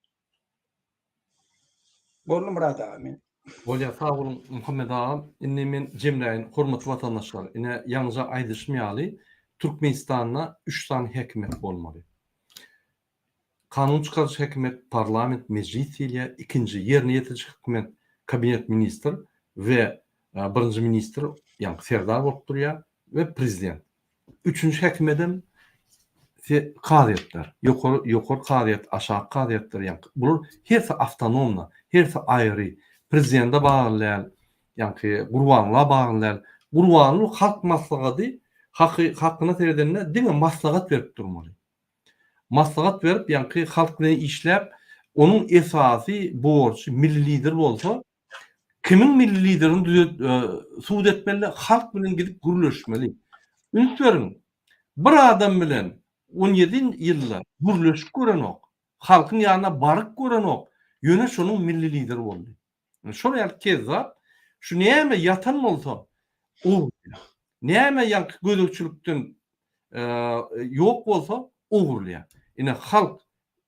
Boldy Myrat aga men. Bolýar sag boluň Muhammet agam indi men jemläýin hormatly watandaşlar ine ýaňyja aýdyşym ýaly Türkmenistanda üç sany häkimiýet bolmaly. Kanun çykaryjy häkimiýet parlament mejlis diýilýär ikinji ýerine ýetiriji hökümet kabinet ministr we birinji ministr ýaňky serdar bolup durýar we prezident. Üçünji häkimiýedem kazyýetler, ýokary ýokary kazyýet, aşaky kazyýetler ýaňky bular hersi awtonomna, hersi aýry, prezidente bagly däl, ýaňky Gurbanguly bagly däl. Gurbanguly halk maslahady haky hakyna seredende diňe maslahat berip durmaly. Maslahat berip ýaňky halk bilen işläp, onuň esasy borjy milli lider bolsa, Kimiň milli liderini düzet subut etmeli, halk bilen gidip gürleşmeli. Üns beriň, bir adam bilen 17 ýylda gürleşip görenok, halkyň ýanyna baryp görenok, ýöne şonuň milli lideri boldy. Şol ýaly kezzap şu näme ýatan bolsa ogurlaýar. Näme ýaňky gözegçilikden ýok bolsa ogurlaýar. Ine halk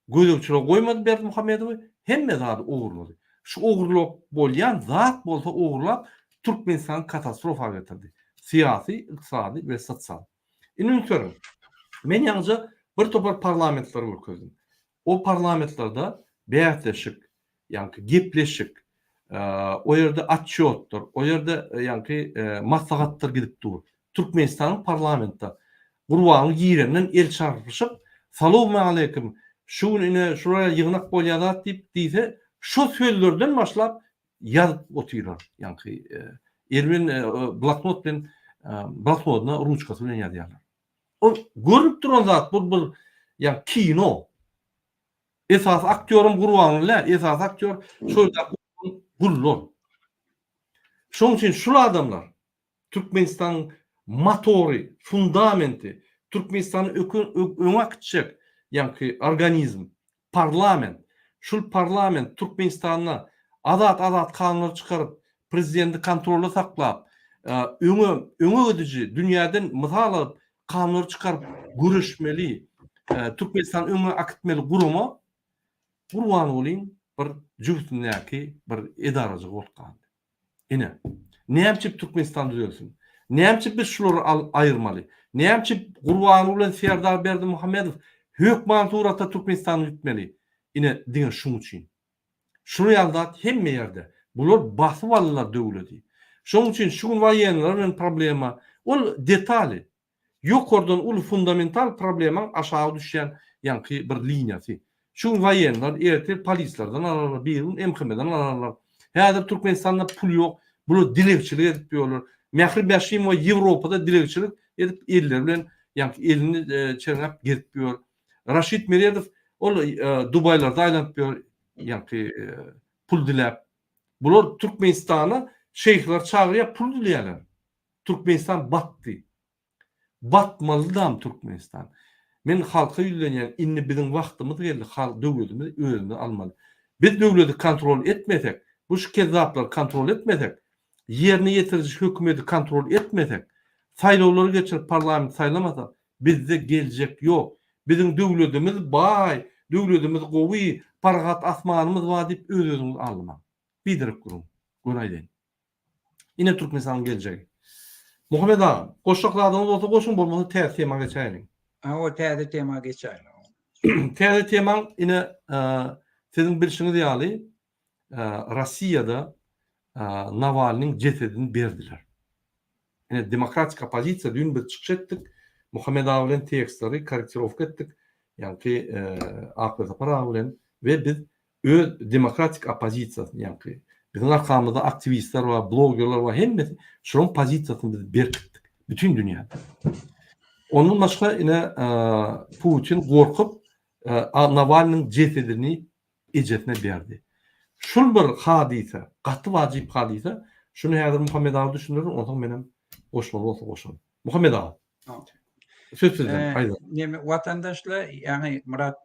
gözegçilige goýmady Berdimuhamedowy, hemme zady ogurlady. Şu ogurlap bolýan zat bolsa ogurlap Türkmenistany katastrofa getirdi. Syýasy, ykdysady we sosial. Indi üns beriň. Men ýaňyja bir topar parlamentleri görkezdim. O parlamentlerde bäsleşik, ýaňky gepleşik, o ýerde otçýotdyr, o ýerde ýaňky maslahatdyr gidip dur. Türkmenistanyň parlamentde Gurbanguly girenden el çarpyşyp, Salowmaleýkim, şu gün ine şular ýaly ýygnak bolýar zat diýip diýse, şo sözlerden başlap ýazyp otyrlar. Ýaňky el bilen bloknot bilen bloknodyna ruçkasy bilen ýazýarlar. Ol görnüp duran zat bu bir ýa kino. Esasy aktýoram Gurbanguly däl, esasy aktýor şol ýerdäki gullar. Şonuň üçin şul adamlar Türkmenistanyň motory, fundamenti, Türkmenistany öňe akitjek ýaňky organizm, parlament. Şul parlament Türkmenistanda azat-azat kanunlar çykaryp, prezidenti kontrolda saklap, öňe öňe gidiji, dünýäden mysal alyp kanunlar çykaryp göreşmeli, Türkmenistany öňe akitmeli gurama Gurbangulyň bir jübüsindäki bir edarajygy bolup galdy. Ine, näme üçin Türkmenistan düzelsin? Näme üçin biz şulary aýyrmaly? Näme üçin Gurbanguly bilen Serdar Berdimuhamedow hökman suratda Türkmenistana gitmeli? Ine, diňe şuň üçin. Şular ýaly zat hemme ýerde. Bular basyp aldylar döwleti. Şonuň üçin şu gün waýenniler bilen problema, ol detali. Ýokardan uly fundamental problemaň aşagy düşýän ýaňky bir liniýasy. Şu gün waýenniler ertir polislerden alarlar, bir gün MHM-den alarlar. Häzir Türkmenistanda pul ýok, bular dilegçilik edip ýörler. Mähri Bäşimowa Ýewropada dilegçilik edip elleri bilen ýaňky elini çerňäp gezip ýör. Raşid Meredow ol Dubaýlarda aýlanyp ýör ýaňky pul diläp. Bular Türkmenistana şeýhler çagyrýar pul dileýärler. Türkmenistan batdy. Batmalydam Türkmenistan. Men halka ýüzlenýän indi biziň wagtymyz geldi halk döwletimizi özümize almaly. Biz döwleti kontrol etmesek, bu şu kezzaplary kontrol etmesek, ýerine ýetiriji hökümeti kontrol etmesek, saýlawlary geçirip parlament saýlamasak bizde geljek ýok. Biziň döwletimiz baý, döwletimiz gowy, parahat asmanymyz bar diýip öz-özüňizi aldamaň. Biderek gürrüň. Göni aýdaýyn. Ine Türkmenistanyň geljegi. Muhammet aga, goşjak zadyňyz bolsa goşuň, bolmasa täze tema geçäýeliň. Hawa, täze tema geçäýeliň. Täze temaň ine siziň bilşiňiz ýaly Rossiýada Nawalnyň jesedini berdiler. Ine demokratik oppozisiýa düýn biz çykyş etdik. Muhammet aga bilen tekstleri korrektirowka etdik. Ýaňky Akbesapar aga bilen we biz öz demokratik oppozisiýasyny ýaňky biziň arkamyzda aktiwistler bar, blogerler bar, hemmesi şolaryň pozisiýasyny biz berkitdik bütin dünýäde. Ondan başga ine Putin gorkup Nawalnyň jesedini ejesine berdi. Şul bir hadysa, gaty wajyp hadysa. Şuny häzir Muhammet aga düşündirir, onsoň menem goşmaly bolsa goşaryn. Muhammet aga. Söz sizden, aýdyň. Neme watandaşlar, ýaňy Myrat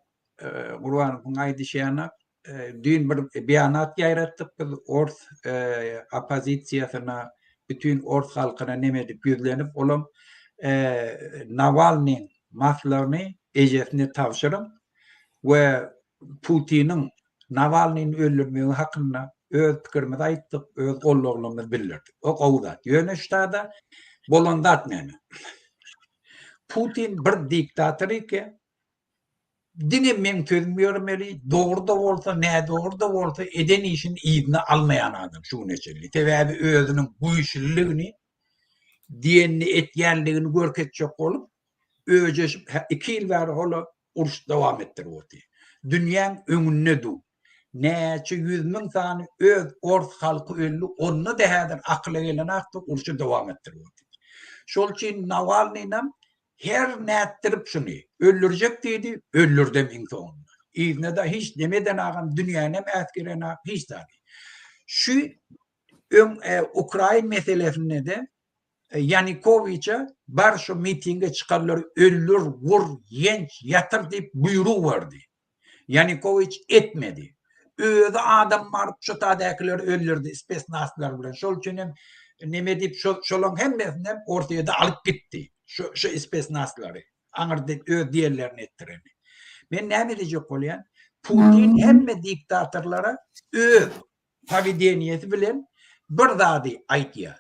Gurbanowyň aýdyşy ýaly, düýn bir beýanat ýaýratdyk biz ors oppozisiýasyna, bütin ors halkyna neme edip ýüzlenip, olam Nawalnyň maslygyny ejesine tabşyryň we Putiniň Nawalnyny öldürmegi hakynda öz pikirimizi aýtdyk, öz gollaglarymyzy bildirdik. O gowy zat. Ýöne ştada bolan zat näme? Putin bir diktator eken, Diňe meň sözüm ýöremeli, dogry-da bolsa, nädogry-da bolsa eden işini yzyna almaýan adam şu güne çenli. Sebäbi özüniň güýçlüligini, diýenini etýänligini görkezjek bolup, öjeşip iki ýyl bäri hol uruş dowam etdirip otyr. Dünýäň öňünde dur. Näçe 100 müň sany öz ors halky öldi, onda-da häzir akyla gelenakdy, urşy dowam etdirip otyr. Şol üçin Nawalnyýnam Her nätdirip şuny, öldürjek diýdi, öldürdem iň soňunda. Yzyna-da hiç neme edenagam, dünýänem äsgerenak, hiç zady. Şu öň e, Ukrain meselesinde-de e, Ýanikowiçe bar şu mitinge çykanlary öldür, wur, ýenç, ýatyr diýip buýruk berdi. Ýanikowiç etmedi. Özi adam baryp şo tadäkileri öldürdi spesnazlar bilen. Şol üçin hem neme diýip şo şolaň hemmesini hem Orsýede alyp gitdi. Şo şo spesnazlary. Aňyrda öz diýenlerini etdireni. Men näme diýjek bolýan? Putin hemme diktatorlara öz powedeniýesi bilen bir zady aýtýar.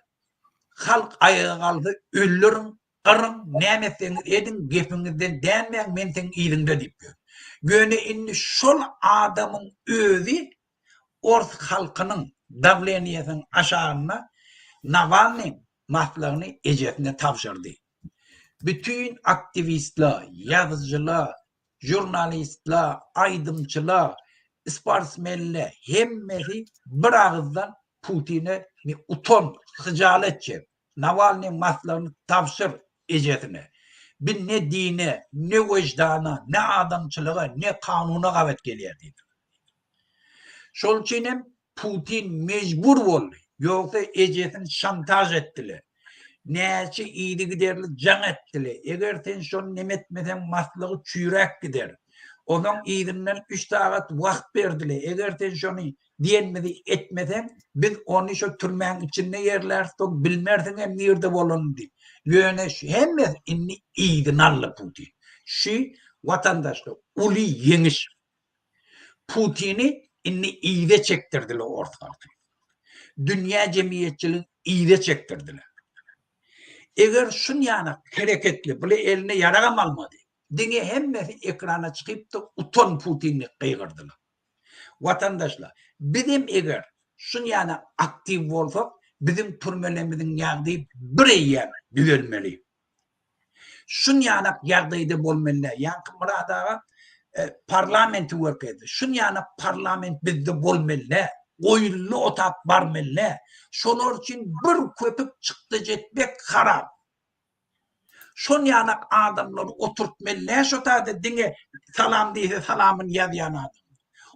Halk aýaga galsa öldüriň, gyryň, näme etseňiz ediň, gepiňizden dänmäň, men seň yzyňda diýip ýör. Ýöne indi şol adamyň özi ors halkynyň dawleniýesiniň aşagynda Nawalnyň maslygyny ejesine tabşyrdy. Bütin aktiwistler, ýazyjylar, žurnalistler, aýdymçylar, sportsmenler hemmesi bir agyzdan Putine utan, hyjalat çek, Nawalnyň maslygyny tabşyr ejesine. Bi ne dine, ne wejdana, ne adamçylyga, ne kanuna gabat gelýär diýdiler. Şol üçin hem Putin mejbur boldy. Ýogsa ejesini şantaž etdiler. Näçe yzygiderli jaň etdiler. Eger sen şony neme etmeseň maslygy çüýräp gider. Onuň yzyndan üç sagat wagt berdiler. Eger sen şony diýenimizi etmeseň, biz ony şo türmäň içinde ýerläris, soň bilmersiň hem nirde bolanyny diýip. Ýöne şu hemmesi indi yzyny aldy Putin. Şu watandaşlar uly ýeňiş. Putini indi yza çekdirdiler ors halky. Dünýä jemgyýetçiligi yza çekdirdiler. Eger şunýanak hereketli, bile eline ýaragam almady. Diňe hemmesi ekrana çykypdy, utan Putin diýip gygyrdylar. Watandaşlar, bizem eger şunýanak aktiw bolsak, biziň türmelerimiziň ýagdaýy bir eýýäm düzelmeli. Şunýanak ýagdaýda bolmaly däl. Ýaňky Myrat aga parlamenti görkezdi. Şunýanak parlament bizde bolmaly däl. Goýully otap barmaly däl. Şolar üçin bir köpük çykdajy etmek haram. Şonýanak adamlary oturtmaly däl şo taýda diňe salam diýse salamyny ýazýan adam.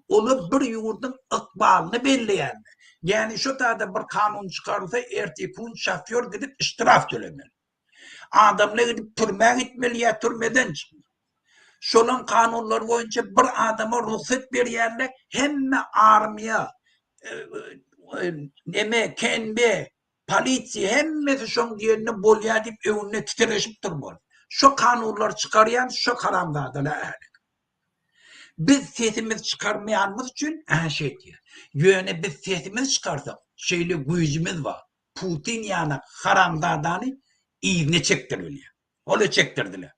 Olar bir ýurduň ykbalyny belleýänler. Ýagny şo taýda bir kanun çykarylsa erteki gün şofýor gidip ştraf tölemeli. Adamlar gidip türmä gitmeli ýa türmeden çykmaly. Şolaň kanunlary boýunça bir adama rugsat berýärler, hemme armiýa, neme, KNB, polisiýa hemmesi şoň diýenine bolýar diýip öňünde titreşip durmaly. Şo kanunlary çykarýan şo haramzadalar ähli. Biz sesimizi çykarmaýanymyz üçin ä şeýdýär. Ýöne biz sesimizi çykarsak, şeýle güýjümiz bar. Putin ýaly haramzadany yzyna çekdirbilýär. Ol-a çekdirdiler.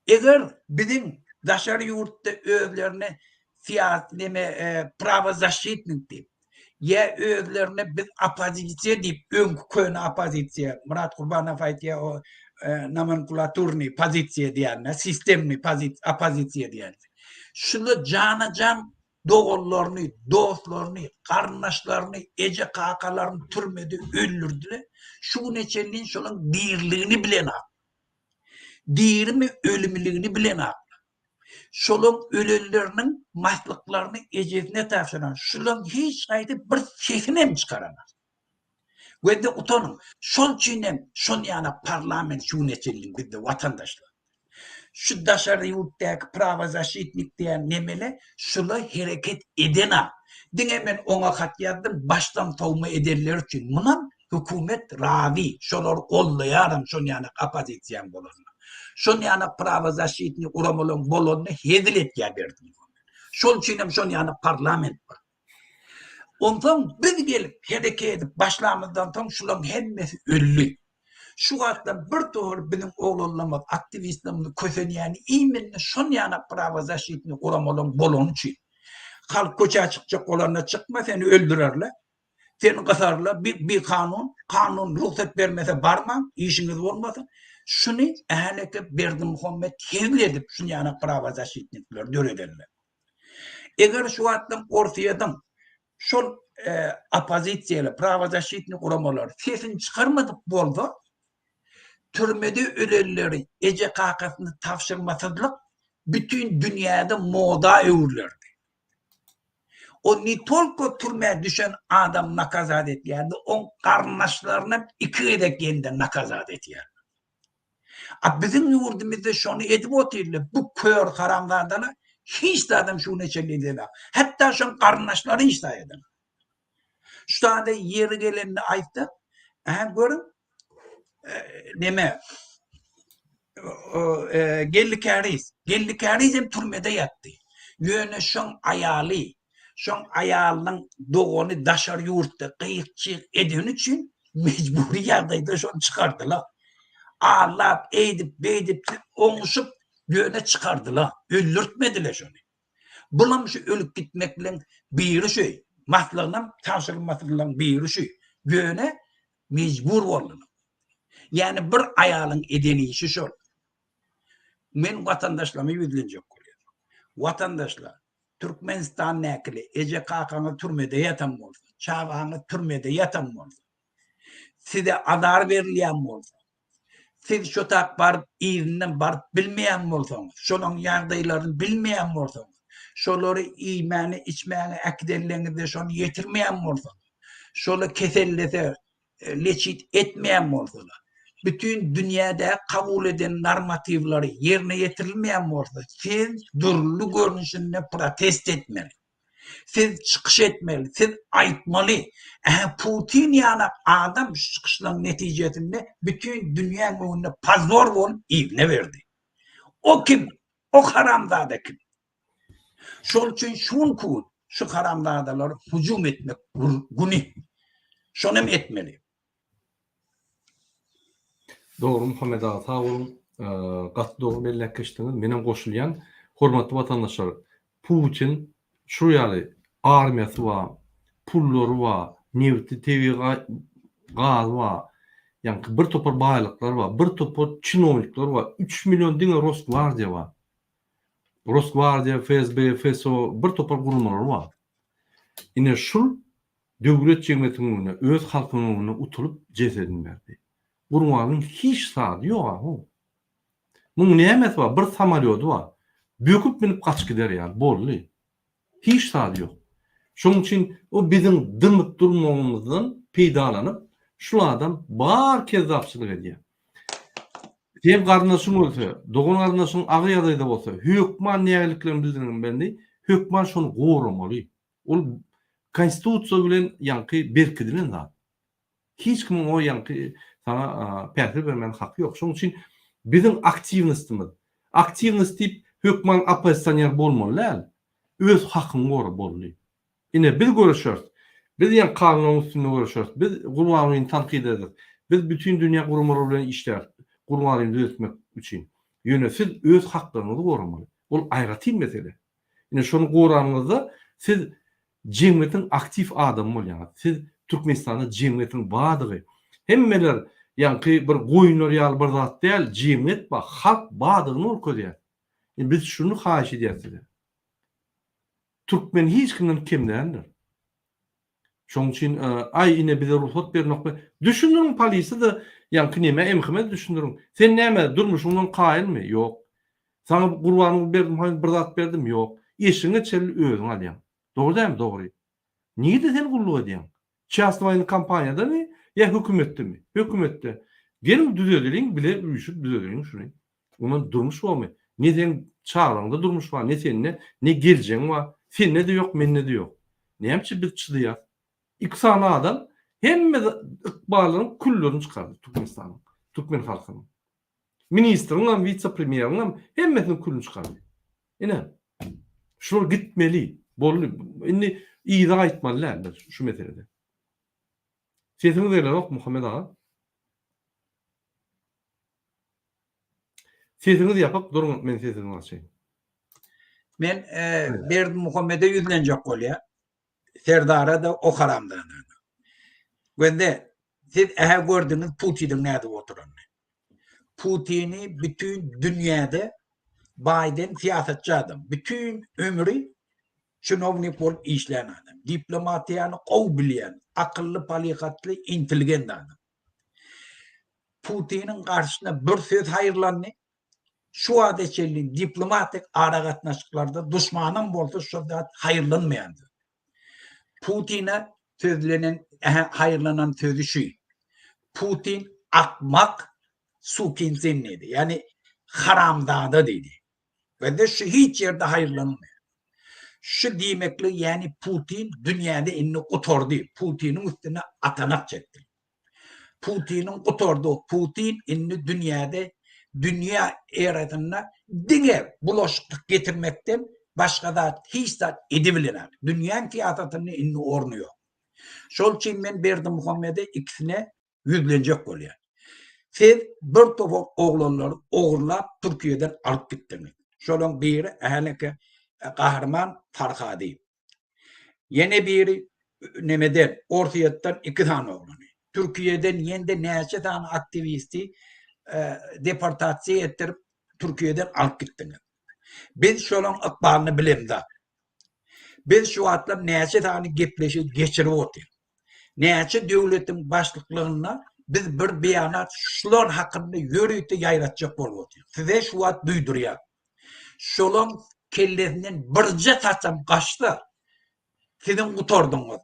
Eger biziň daşary ýurtda özlerine syýasy neme prawozaşitnik diýip, ýa özlerine biz oppozisiýa diýip, öňki köne oppozisiýa, Myrat Gurbanow aýtýar o nomenklaturnyý pozisiýa diýýänine, sistemnyý oppozisiýa diýýän. Şular jana-jan doganlaryny, dostlaryny, garyndaşlaryny, eje-kakalaryny türmede öldürdiler. Şu güne çenli şolaň diriligini bilenok. Dirimi, ölümiligini bilenok. Şolaň ölenleriniň maslyklaryny ejesine tabşyran, şulaň hiç haýsy bir sesini hem çykaranok. Gözde utanyň. Şol üçin hem şol ýana parlament şu güne çenli bizde watandaşlar. Şu daşary ýurtdaky prawozaşitnik diýen nemele şula hereket edenak. Diňe men oňa hat ýazdym başdan sowma edenleri üçin. Munam hökümet razy şolary gollaýaram şol ýana oppozisiýaň bolanyna. Şol ýana prawozaşitnik guramalaryň bolanyna hezil etýär Berdimuhamet. Şol üçin hem şol ýana parlament bar. Onsoň biz gelip hereket edip başlamyzdan soň şularyň hemmesi öldi. Şu wagtlar bir topar biziň oglanlarymyz, aktiwistlerimiz kösenýäni iýminde şon ýanak prawozaşitnyý guramalaryň bolany üçin. Halk köçä çykjak bolanda çykma seni öldürerler. Seni gysarlar bi bikanun, kanun rugsat bermese barmaň, işiňiz bolmasyn. Şuny äleke Berdimuhamet hezil edip şun ýanak prawozaşitnikleri döredenler. Eger şu wagtlar Orsýetiň şol oppozisiýaly, prawozaşitnyý guramalary sesini çykarmadyk bolsa, türmede ölenleri eje-kakasyna tabşyrmasyzlyk bütin dünýäde moda öwrülerdi. O ne tolko türmä düşen adam nakazat etýärdi, oň garyndaşlarynam iki gezek ýene-de nakazat etýärdi. A biziň ýurdumyzda şony edip otyrlar, bu kör haramzadalar. Hiç zadam şu güne çenli edenok. Hatda şoň garyndaşlary hiç zat edenok. Şu zady ýeri gelende aýtsak, ähä görüň, neme Geldi Käriz. Geldi Käriz hem türmede ýatdy. Ýöne şoň aýaly, şoň aýalynyň dogany daşary ýurtda gyýyk-çyýyk edeni üçin mejbury ýagdaýda şony çykardylar. Aldap, eýdip, beýdip, oňuşyp, ýöne çykardylar. Öldürtmediler şony. Bulam şu ölüp gitmek bilen biri şu. Maslygynam tabşyrylmasynyň biri şu. Ýöne mejbur boldular. Ýagny bir aýalyň eden işi şol. Men watandaşlaryma ýüzlenjek bolýan. Watandaşlar, Türkmenistan näkili, eje-kakaňyz türmede ýatan bolsa, çagaňyz türmede ýatan bolsa, size azar berilýän bolsa, siz şo tak baryp yzyndan baryp bilmeýän bolsaňyz, şolaň ýagdaýlaryny bilmeýän bolsaňyz, şolary iýmäne, içmäne äkidenleňizde şony ýetirmeýän bolsaňyz, şola kesellese leçit etmeýän bolsalar, bütin dünýäde kabul eden normatiwlary ýerine ýetirilmeýän bolsa, siz dürli görnüşinde protest etmeli. Siz çykyş etmeli, siz aýtmaly. Ähä Putin ýaly adam şu çykyşlaryň netijesinde bütin dünýäň öňünde pozor bolup yzyna berdi. O kim? O haramzada kim? Şol üçin şu günki gün şu haramzadalara hüjüm etmek güni. Şony hem etmeli. Dogry Muhammet aga sag boluň. Gaty dogry belläp geçdiňiz. Menem goşulýan. Hormatly watandaşlar, Putin şu ýaly armiýasy bar, pullary bar, nebti, tebigy gazy bar, ýaňky bir topar baýlyklar bar, bir topar çinownikler bar, üç million diňe Rosgwardiýa bar. Rosgwardiýa, FSB, FSO bir topar guramalar bar. Ine şul döwlet jemgyýetiniň öňünde, öz halkynyň öňünde utulyp jesedini berdi. Gurbangulyň hiç zady ýok-a how. Muň nämesi bar? Bir samolýody bar. Böküp münüp gaçyp gider ýaly. Boldy. Hiç zady ýok. Şonuň üçin o biziň dymyp durmagymyzdan peýdalanyp, şul adam bar kezzapçylyk edýär. Seň garyndaşyň ölse, dogan-garyndaşyň agyr ýagdaýda bolsa, hökman nägiliklerini bildirmeli, hökman şony goramaly. Ol konstitusiýa bilen ýaňky berkidilen zat. Hiç kimiň o ýaňky saňa päsgel bermäne haky ýok. Şonuň üçin biziň aktiwnostymyz, aktiwnost diýip hökman oppozisioner bolmaly däl. Öz hakyňy gora boldy. Ine biz göreşeris. Biz ýaňky kanunlaryň üstünde göreşeris. Biz Gurbangulyny tankyt ederis. Biz bütin dünýä guramalary bilen işläris Gurbangulyny düzetmek üçin. Ýöne siz öz haklaryňyzy goramaly. Ol aýratyn mesele. Ine şony goranyňyzda siz jemgyýetiň aktiw adamy bolýaňyz. Siz Türkmenistanda jemgyýetiň bardygy, hemmeler ýaňky bir goýunlar ýaly bir zat däl, jemgyýet bar, halk bardygyny görkezýär. Indi biz şuny haýyş edýäris size. Türkmen hiç kimden kem däldir. Şonuň üçin aý ine bize rugsat bernokmy? Düşündiriň polisiýada ýaňky neme MHM düşündiriň. Sen näme durmuşyňdan kaýylmy? Ýok. Saňa Gurbanguly Berdimuhamedow bir zat berdimi? Ýok. Eşigiňe çenli özüň alýaň. Dogry dälmi? Dogry. Nirede sen gulluk edýäň? Çasny waýenny kompaniýadamy ýa hökümetdemi? Hökümetde. Geliň düzedeliň bile üýşüp düzedeliň şuny. Ondan durmuş bormy? Ne seň çagalaňda durmuş bar, ne sende, ne geljegiň bar. Sende-de ýok, mende-de ýok. Näme üçin biz çydaýas? Iki sany adam hemme ykballaryň küllerini çykardy Türkmenistanyň, türkmen halkynyň. Ministriňem, wise-premýeriňem hemmesiniň külüni çykardy. Ine, şular gitmeli, boldy. Indi yza gaýtmaly däl biz şu meselede. Sesiňiz gelenok Muhammet aga. Sesiňiz ýapyk duruň men sesiňizi açaýyn. Men Berdimuhamede ýüzlenjek bolýa. Serdara-da o haramzadada. Gözle siz ähä gördüňiz Putiniň nädip oturanyny. Putini bütin dünýäde Baýden syýasatçy adam. Bütin ömri çinownik bolup işlän adam. Diplomatiýany gowy bilýän, akylly, palyhatly, intelligent adam. Putiniň garşysyna bir söz haýyrlandy. Şu wagta çenli diplomatik aragatnaşyklarda duşmanam bolsa şo zat haýyrlanmaýan söz. Putine sözlenen, haýyrlanan sözi şu. Putin akmak, sukin syn diýdi. Ýagny haramzada diýdi. Bizde şu hiç ýerde haýyrlanmaýar. Şu diýmeklik ýäni Putin dünýäde indi gutardy. Putiniň üstüne atanak çekdi. Putiniň gutardy. Putin indi dünýäde dünýä erasynda diňe bulaşyklyk getirmekden başga zat hiç zat edibilenok. Dünýäň syýasatynda indi orny ýok. Şol üçin men Berdimuhamede ikisine ýüzlenjek bolýar. Siz bir topar oglanlary ogurlap Türkiýeden alyp gitdiňiz. Şolaň biri häleki Gahryman Farhady. Ýene biri nemeden Orsýetden iki sany oglany. Türkiýeden ýene-de näçe sany aktiwisti deportasiýa etdirip Türkiýeden alyp gitdiňiz. Biz şolaň ykbalyny bilemzok. Biz şu wagtlar näçe sany gepleşik geçirip otyrys. Näçe döwletiň başlyklygynda biz bir beýanat şular hakynda ýörite ýaýratjak bolup otyrys. Size şu wagt duýdurýan. Şolaň kellesinden birje saçam gaçsa, siziň gutardyňyz.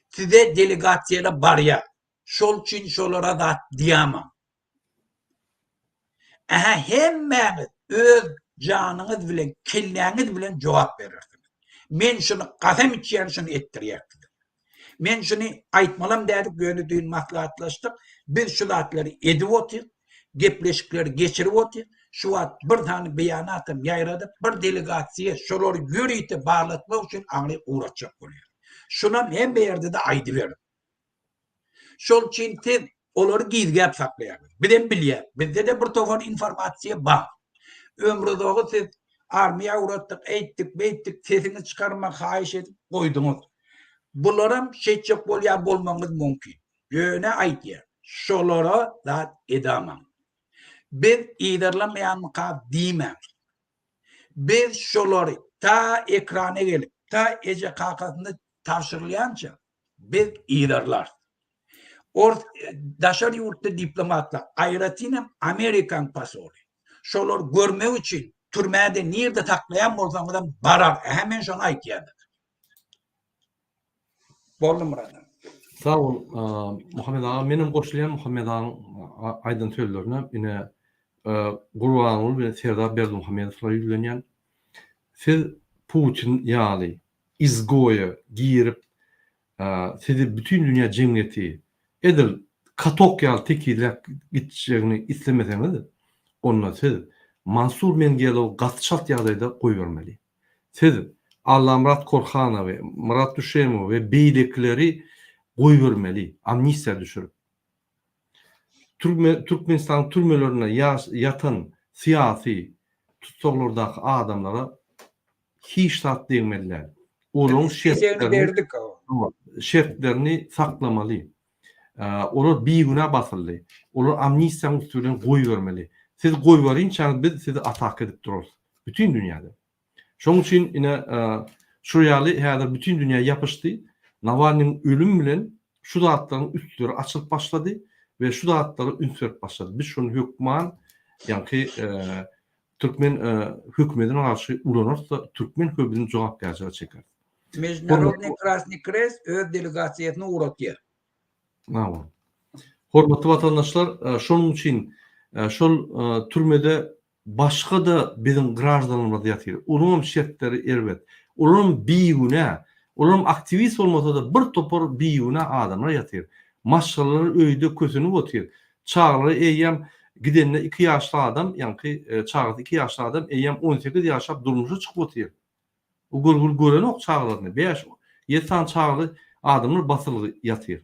Size delegasiýalar barýar. Şol üçin şolara zat diýämaň. Ähä hemmäňiz öz janyňyz bilen, kelläňiz bilen jogap berersiňiz. Men şuny kasam içýän şuny etdirýän size. Men şuny aýtmalam däldik ýöne düýn maslahatlaşdyk. Biz şu zatlary edip otyr, gepleşikleri geçirip otyr. Şu wagt bir sany beýanatam ýaýradyp, bir delegasiýa şolary ýörite barlatmak üçin aňry ugratjak bolýar. Şunam hemme ýerde-de aýdyberiň. Şol üçin siz olary gizgäp saklaýaňyz. Bizem bilýäs. Bizde-de bir topar informasiýa bar. Ömrüzogy siz armiýa ugratdyk, eýtdik, beýtdik, sesiňi çykarma haýyş edip goýduňyz. Bularam şeýtjek bolýan bolmagyňyz mümkin. Ýöne aýdýan, şolara zat edamaň. Biz yzarlamaýanmyka diýmäň. Biz şolary ta ekrana gelip, ta eje-kakasyna tabşyrylýança Biz yzarlarys. Ors daşary ýurtly diplomatlar, aýratynam Amerikan posoly. Şolar görmek üçin türmäde nirde saklaýan bolsaňyzam barar. Ähä men şony aýtýan. Boldy Myrat. Sag bol Muhammet aga menem goşulýan Muhammet agaň aýdan sözlerine ine Gurbanguly bilen Serdar Berdimuhamedowlara ýüzlenýän. Siz Putin ýaly izgoýa girip, sizi bütin dünýä jemgyýeti edil katok ýaly tekizläp gitjegini islemeseňiz, onda siz Mansur Mengelowy gaty çalt ýagdaýda goýbermeli. Siz Allamyrat Korhanowy, Myrat Düşemowy we beýlekileri goýbermeli, amnistiýa düşürip. Türme Türkmenistanyň türmelerinde ýatan syýasy tussaglardaky adamlara hiç zat degmeli däl. Olaryň şertlerini şertlerini saklamaly. Olar bigünä basyldy. Olar amnistiýanyň üsti bilen goýbermeli. Siz goýberinçäňiz biz sizi ataka edip durarys. Bütin dünýäde. Şonuň üçin ine şu ýaly häzir bütin dünýä ýapyşdy. Nawalnyň ölüm bilen şu zatlaryň üstleri açylyp başlady we şu zatlara üns berip başlady. Biz şony hökman ýaňky Türkmen hökümetine garşy ulanarsa türkmen höbüzini jogapkärçilige çekeris. Mejdunarodnyý Krasnyý Krest öz delegasiýasyny ugratýar. Hawa. Hormatly watandaşlar, şonuň üçin şol türmede başga-da biziň graždanlarymyz ýatyr. Olaryňam şertleri erbet. Olaram bigünä. Olaram aktiwist bolmasa-da bir topar bigünä adamlar ýatyr. Maşgalalary öýde kösenip otyr. Çagalary eýýäm gidende iki ýaşly adam, ýaňky çagasy iki ýaşly adam eýýäm 18 ýaşap durmuşa çykyp otyr. O görgüli görenok çagalaryny. Bäş, ýedi sany çagaly adamlar basylgy ýatyr.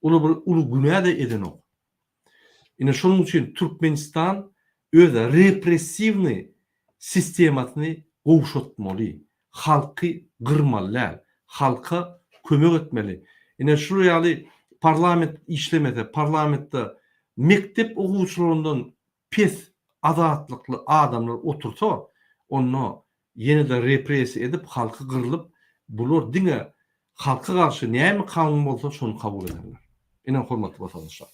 Olar bir uly günä-de edenok. Ine şonuň üçin Türkmenistan öz repressiwnyý sistemasyny gowşatmaly. Halky gyrmaly däl. Halka kömek etmeli. Ine şular ýaly parlament işlemese, parlamentde mekdep okuwçylaryndan pes azatlykly adamlar otursa, onda ýene-de repressiýa edip halky gyrlyp, bular diňe halka garşy näme kanun bolsa şony kabul ederler. Ine hormatly watandaşlar.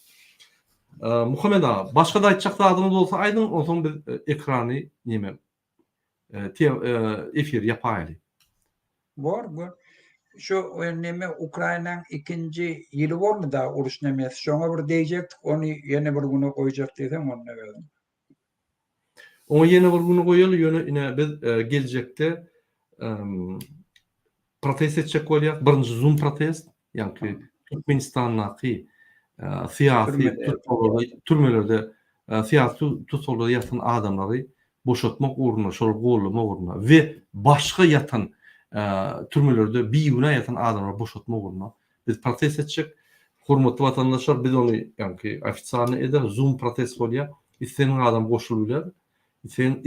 Muhammet aga, başga-da aýtjak zadyňyz bolsa aýdyň, onsoň biz ekrany neme efiri ýapaýaly. Bor, bor. Şu neme Ukrainaň ikinji ýyly bolmy da uruş nemesi. Şoňa bir degjekdik, ony ýene bir güne goýjak diýseň onda özüň. Oňa ýene bir güni goýaly, ýöne ine biz geljekde protest etjek bolýas. Birinji Zoom protest, ýagny Türkmenistandaky syýasy tussaglarda, türmelerde syýasy tussaglarda ýatan adamlary boşatmak ugrunda, şolary goldamak ugrunda we başga ýatan türmelerde bigünä ýatan adamlary boşatmak ugrunda biz protest etjek. Hormatly watandaşlar, biz ony ýagny ofitsialny ederis, Zoom protest bolýar. Islendik adam goşulyp biler. Islen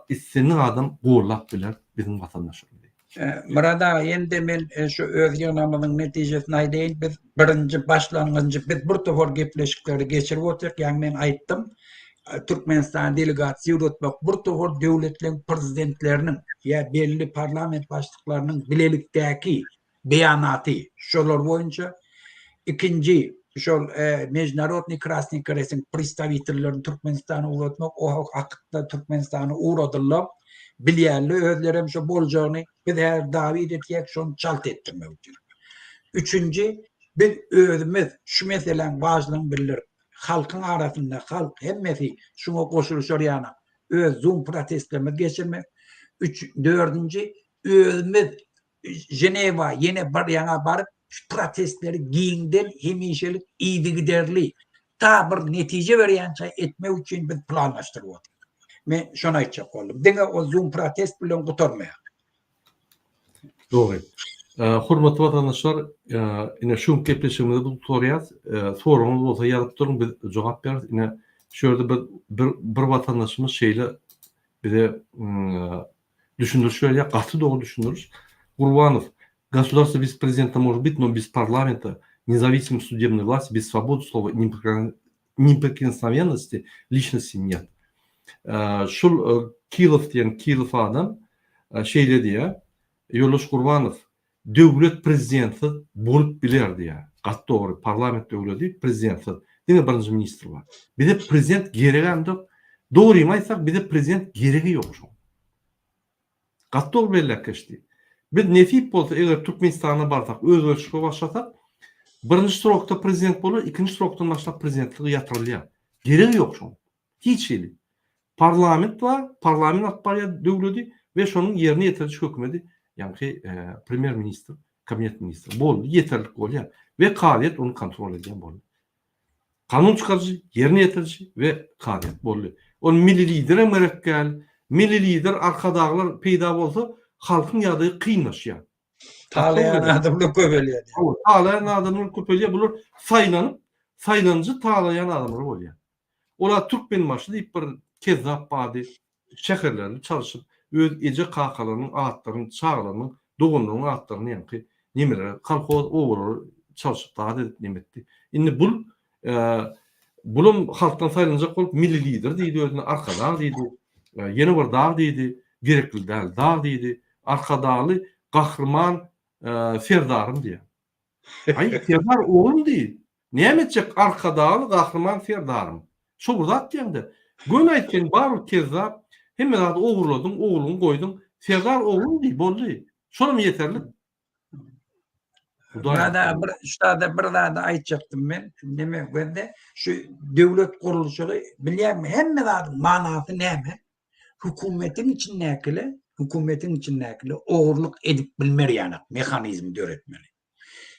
islendik adam gollap biler biziň watandaşlarymyzy. Myrat aga ýene-de men şu öz ýygnagymyzyň netijesini aýdaýyn. Biz birinji başlangyjy biz bir topar gepleşikleri geçirip otyrk. Ýaňy men aýtdym. Türkmenistana delegasiýa ugratmak bir topar döwletleriň prezidentleriniň ýa belli parlament başlyklarynyň bilelikdäki beýanaty şolar boýunça, ikinji şol Mejnarodnyý Krasnyý Kresiň predstawitellerini Türkmenistana ugratmak, o hakda Türkmenistana ugradyldy. Bilýärler özlerem şo boljagyny. Biz häzir dawid etýäk şony çalt etdirmek üçin. Üçünji, biz özümiz şu meseläň wažlygyny bildirip, halkyň arasynda halk hemmesi şuňa goşulyşar ýaly öz zoom protestlerimizi geçirmek. Üç, dördünji, özümiz Ženewa ýene bir ýaňa baryp şu protestleri giňden hemişelik yzygiderli ta bir netije berýänçä etmek üçin biz planlaşdyryp otyrys. Men şony aýtjak boldum. Diňe o zoom protest bilen gutarmaýar. Dogry. Hormatly watandaşlar, ine şu günki gepleşigimizi biz gutarýas. Soragyňyz bolsa ýazyp duruň, biz jogap bereris. Ine şu ýerde bir bir watandaşymyz şeýle bize Düşündiriş berýär, gaty dogry düşündiriş. Gurbanow, Государство без президента может быть, но без парламента, независимой судебной власти, без свободы слова и неприкосновенности личности нет. Şul Kilow diýen Kilow adam şeýle diýýär, Ýoldaş Gurbanow, döwlet prezidentsiz bolup biler diýýär. Gaty dogry, parlament döwledi prezidentsiz. Diňe birinji ministr bar. Bize prezident geregem dok. Dogrymy aýtsak, bize prezident geregi ýok şoň. Gaty dogry belläp geçdi. Biz nesip bolsa eger Türkmenistana barsak, özgerişlige başlasak, birinji srokda prezident bolar, ikinji srokdan başlap prezidentligi ýatyrylýar. Geregi ýok şoň. Hiç hili. Parlament bar, parlament alyp barýar döwledi we şonuň ýerine ýetiriji hökümedi, ýaňky premýer ministr, kabinet ministri boldy, ýeterlik bolýar we kazyýet ony kontrol edýän boldy. Kanun çykaryjy, ýerine ýetiriji we kazyýet boldy. Ol milli liderem gerek däl. Milli lider arkadaglar peýda bolsa, halkyň ýagdaýy kynlaşýar. Talaýan adamlar köpelýär. Talaýan adamlar köpelýär. Bular saýlanyp, saýlanyjy talaýan adamlar bolýar. Ola Türkmenbaşy diýip bir kezzap bardy. Şäherlerini çalşyp, öz eje-kakalarynyň atlaryny, çagalarynyň, doganlarynyň atlaryny ýaňky nemelere, kolhoz, obalara çalşyp zat edip neme etdi. Indi bul bulam halkdan saýlanjak bolup milli lider diýdi özüne, Arkadag diýdi, ýene bir dag diýdi, gerekli däl dag diýdi. Arkadagly Gahryman Serdarym diýýär. Aý, Serdar oglum diý. Näme etjek Arkadagly Gahryman Serdarym. Şo bir zat diýeňde. Göni aýt sen barybir kezzap, hemme zady ogurladyň, ogluňy goýduň. Serdar oglum diý, boldy. Şolam ýeterlik. Hudaý. Bir şurada bir zady aýtjakdym men. Neme gözde şu döwlet gurluşygy bilýäňmi hemme zadyň manasy näme? Hökümetiň içindäkiler, hökümetiň içindäkiler ogurlyk edip bilmer ýaly mehanizmi döretmeli.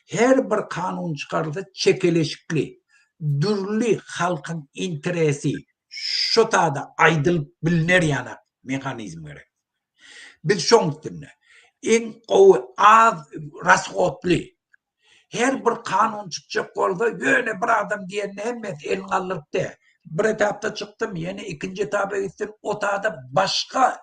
Her bir kanun çykarylsa çekeleşikli, dürli halkyň interesi şo tada aýdylyp bilner ýaly mehanizm gerek. Biz şoň üstünde. Iň gowy az rashodly Her bir kanun çykjak bolsa ýöne bir adam diýenine hemmesi elini galdyryp dä. Bir etapda çykdym, ýene ikinji etapa gitdim, o tada başga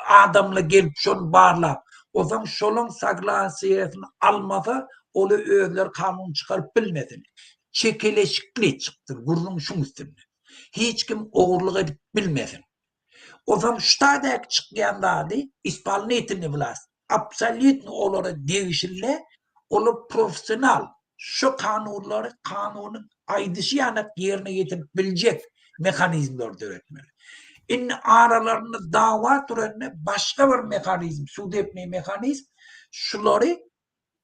adamlar gelip şony barlap, onsoň şolaň soglasiýasyny almasa, oly özleri kanun çykaryp bilmesin. Çekeleşikli çykdyr, gürrüň şuň üstünde. Hiç kim ogurlyk edip bilmesin. Onsoň şu taýdaky çykýan zady ispolnitelnyý wlast absolýutno olara degişli olar professional şu kanunlary kanunyň aýdyşy ýanak ýerine ýetirip biljek mehanizmleri döretmeli. Indi aralarynda dawa turanda başga bir mehanizm sudebnyý mehanizm şulary.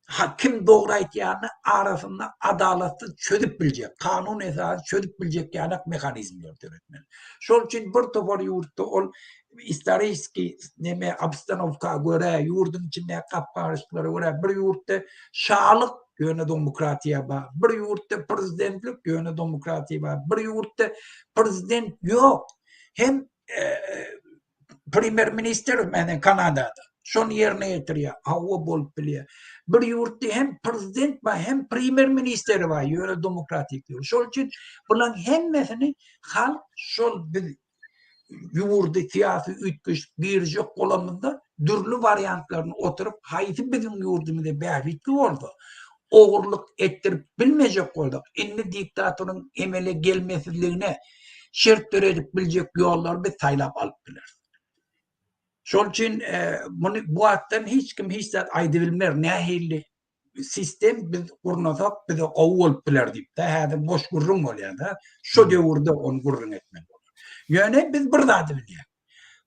Ha kim dogry aýtýanyny arasynda adalatsyz çözüp biljek, kanun esasy çözüp biljek ýanak mehanizmleri döretmeli. Şol üçin bir topar ýurtda ol istoriski neme obstanowka görä, ýurduň içindäki gapgaryşyklara görä bir ýurtda şalyk ýöne demokratiýa bar, bir ýurtda prezidentlik ýöne demokratiýa bar, bir ýurtda prezident ýok. Hem Premýer ministr menen Kanadada. Şony ýerine ýetirýär. Hawa bolup bilýär. Bir ýurtda hem prezident bar, hem premýer ministri bar, ýöne demokratik ýol. Şol üçin bularyň hemmesini halk şol biz ýurdy syýasy üýtgeşik girjek bolanymyzda dürli wariantlaryny oturyp, haýsy biziň ýurdumyza bähbitli bolsa, ogurlyk etdirip bilmejek bolsak, indi diktatoryň emele gelmesizligine şert döredip biljek ýollary biz saýlap alyp bileris. Şol üçin muny bu wagtdan hiç kim hiç zat aýdybilmer, nähili sistem biz gurnasak bize gowy bolup biler diýip-de, häzir boş gürrüň bolýar-da, şo döwürde ony gürrüň etmeli bolar. Ýöne biz bir zady bilýäris.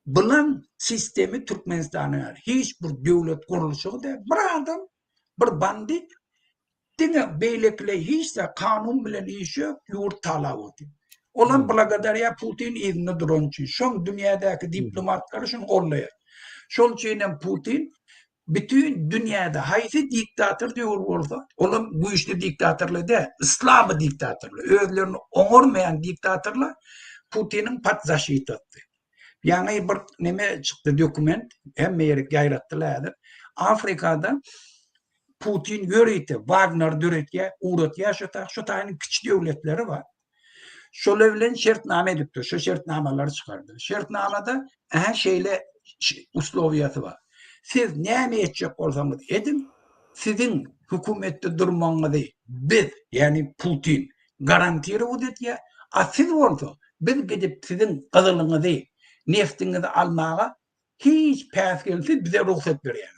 Bulan sistemi Türkmenistanyň ýaly hiç bir döwlet gurluşygy däl, bir adam Bir bandit diňe beýlekile hiç zat kanun bilen işi ýok ýurt talap otyr. Olam blagodarýa Putin yzynda duran üçin. Şoň dünýädäki diplomatlary şuny gollaýar. Şol üçin hem Putin bütin dünýäde haýsy diktator döwür bolsa, olam güýçli diktatorlar däl, slaby diktatorlar, özlerini oňarmaýan diktatorlar Putiniň pod zaşitasy. Ýaňy bir neme çykdy dokument, hemme ýere ýaýratdylar häzir. Afrikada Putin ýörite Wagner döretýär, ugratýar şu ta, şu taýynyň kiçi döwletleri bar. Şolar bilen şertnama edipdir, şu şertnamalary çykardy. Şertnamada ähä şeýle uslowiýasy bar. Siz näme etjek bolsaňyz ediň, siziň hökümetde durmagyňyzy biz, ýagny Putin garantirowat edýär, a siz bolsa biz gidip siziň gyzylyňyzy, neftiňizi almaga hiç päsgelsiz bize rugsat berýäňiz.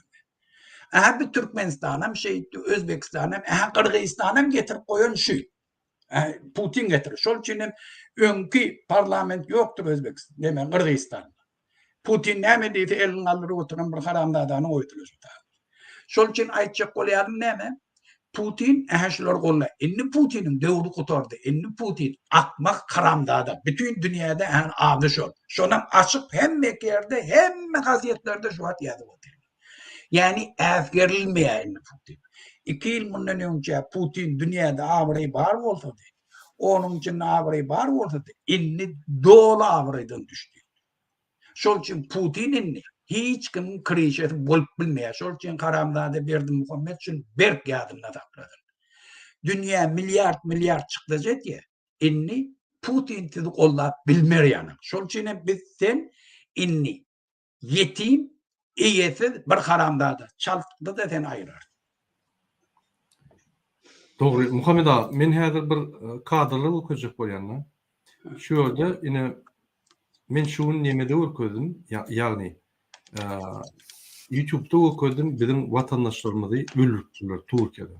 Ähä biz Türkmenistanam şeýtdi, Özbegistanam, ähä Gyrgyzystanam getirip goýan şu. Putin getirdi. Şol üçin hem öňki parlament ýokdur Özbegistan, neme Gyrgyzystanda. Putin näme diýse elini galdyryp oturan bir haramzadany goýdular şu taýda. Şol üçin aýtjak bolýanym näme? Putin ähä şulary gollaýar. Indi Putiniň döwri gutardy. Indi Putin akmak haramzada. Bütin dünýäde ähä ady şol. Şonam açyk hemme ýerde, hemme gazetlerde şu wagt ýazyp otyrlar. Ýagny äsgerilmeýär indi Putin. 2 ýyl mundan öňçä Putin dünýäde abraýy bar bolsady, onuň içinde abraýy bar bolsady, indi doly abraýdan düşdi. Şol üçin Putin indi hiç kimiň krişesi bolup bilmeýär. Şol üçin haramzada Berdimuhamet şuny berk ýadynda saklasyn. Dünýä milliard milliard çykdajy edýär. Indi Putin sizi goldap bilmer ýaly. Şol üçin hem biz sen indi ýetim, eýesiz bir haramzada. Çaltda-da seni aýyrar. Dogry, Muhammet aga, men häzir bir kadrlar görkezjek bolýan-da. Şu ýerde ine men şu gün nemede görkezdim, ýagny YouTube'da görkezdim, biziň watandaşlarymyzy öldüripdirler Türkiýede.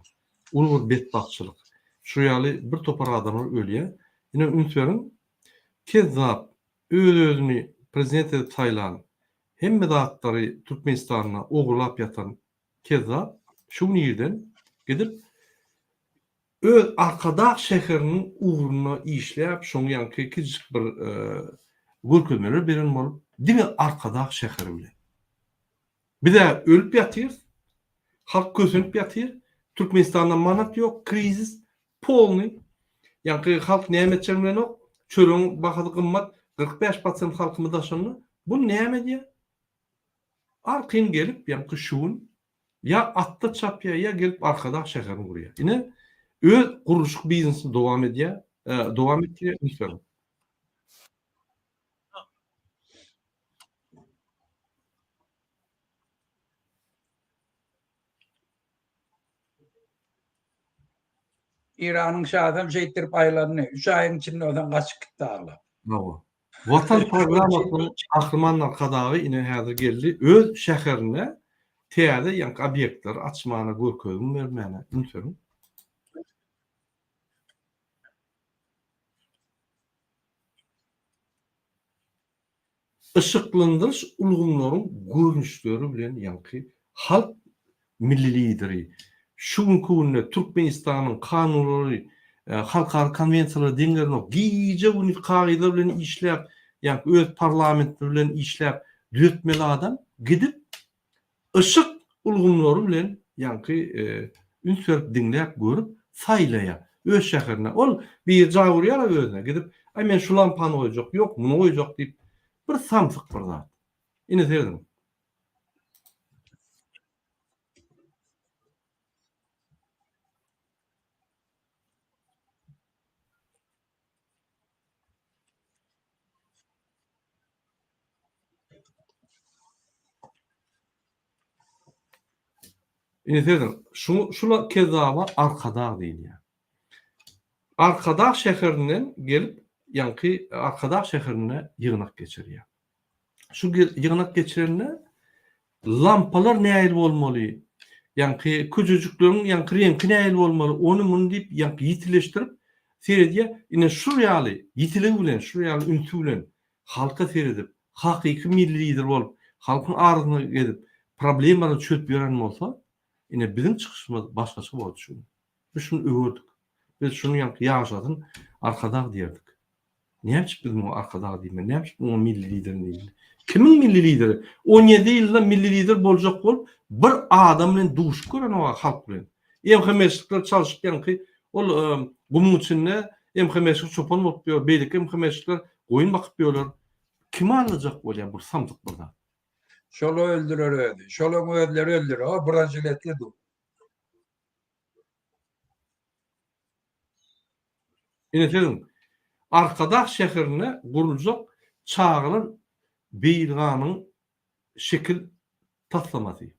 Uly bir betbagtçylyk. Şu ýaly bir topar adamlar ölýär. Ine üns beriň, kezzap öz-özüni prezident edip saýlan, hemme zatlary Türkmenistanda ogurlap ýatan kezzap şu gün irden gidip öz Arkadag şäheriniň ugrunda işläp, şoň ýaňky kiçijik bir görkezmeler beren bolup, diňe Arkadag şäheri bilen. Biz-ä ölüp ýatyrys, halk kösenip ýatyr, Türkmenistanda manat ýok, krizis, polnyý. Ýaňky halk näme etjegini bilenok, çöregiň bahasy gymmat, 45 prosent halkymyz daşynda. Bu näme edýär? Arkaýyn gelip, ýaňky şu gün ýa atda çapýar, ýa gelip Arkadag şäherini gurýar. Ine, öz gurluşyk biznesini dowam edýär, dowam etdirýär, üns beriň. Eýranyň şasam şeýtdirip aýlandy. Üç aýyň içinde onsoň gaçyp gitdi aglap. Hawa. Watan programmasynyň Gahryman Arkadagy ine häzir geldi. Öz şäherinde täze ýaňky obýektleri açmana görkezim bermäne üns beriň. Yşyklandyryş ulgamlaryň görnüşleri bilen ýaňky halk Milli Lideri. Şu günki günde Türkmenistanyň kanunlary, halkara konwensiýalary deň gelenok. Gije-gündiz kagyzlar bilen işläp, ýa öz parlamenti bilen işläp düzetmeli adam gidip yşyk ulgamlary bilen ýaňky üns berip diňläp görüp saýlaýar öz şäherine. Ol biri jaý gurýar-a özüne gidip, aý men şu lampany goýjak, ýok muny goýjak diýip bir samsyk bir zat. Ine serediň. Ine serediň, şu şula kezzaba Arkadag diýilýär. Arkadag şäherinden gelip, ýaňky Arkadag şäherinde ýygnak geçirýär. Şu ýygnak geçirende lampalar nähili bolmaly, ýaňky köjejikleriň ýaňky reňki nähili bolmaly, ony muny diýip ýaňky ýitileşdirip seredýär. Ine şul ýaly ýitiligi bilen, şul ýaly ünsi bilen halka seredip, hakyky milli lider bolup, halkyň arasynda gezip, problemalary çözüp ýören bolsa, ine biziň çykyşymyz başgaça bolardy şu gün. Biz şuny öwerdik. Biz şuny ýaňky ýaşasyn Arkadag diýerdik. Näme üçin biz muňa Arkadag diýmeli? Näme üçin muňa milli lider diýildi? Kimiň milli lideri? 17 ýylda milli lider boljak bolup, bir adam bilen duşup görenok halk bilen. MHM-çilikler çalşyp ýaňky ol gumuň içinde MHM-çilik çopan bolup ýör, beýleki MHM-çilikler goýun bakyp ýörler. Kimi aldajak bolýar bu samsyk bir zat? Şol öldürer özi. Şolaň özleri öldürer. O bronjiletli dur. Ine sözüň. Arkadag şäherinde guruljak çagalar beýilganyň şekil taslamasy.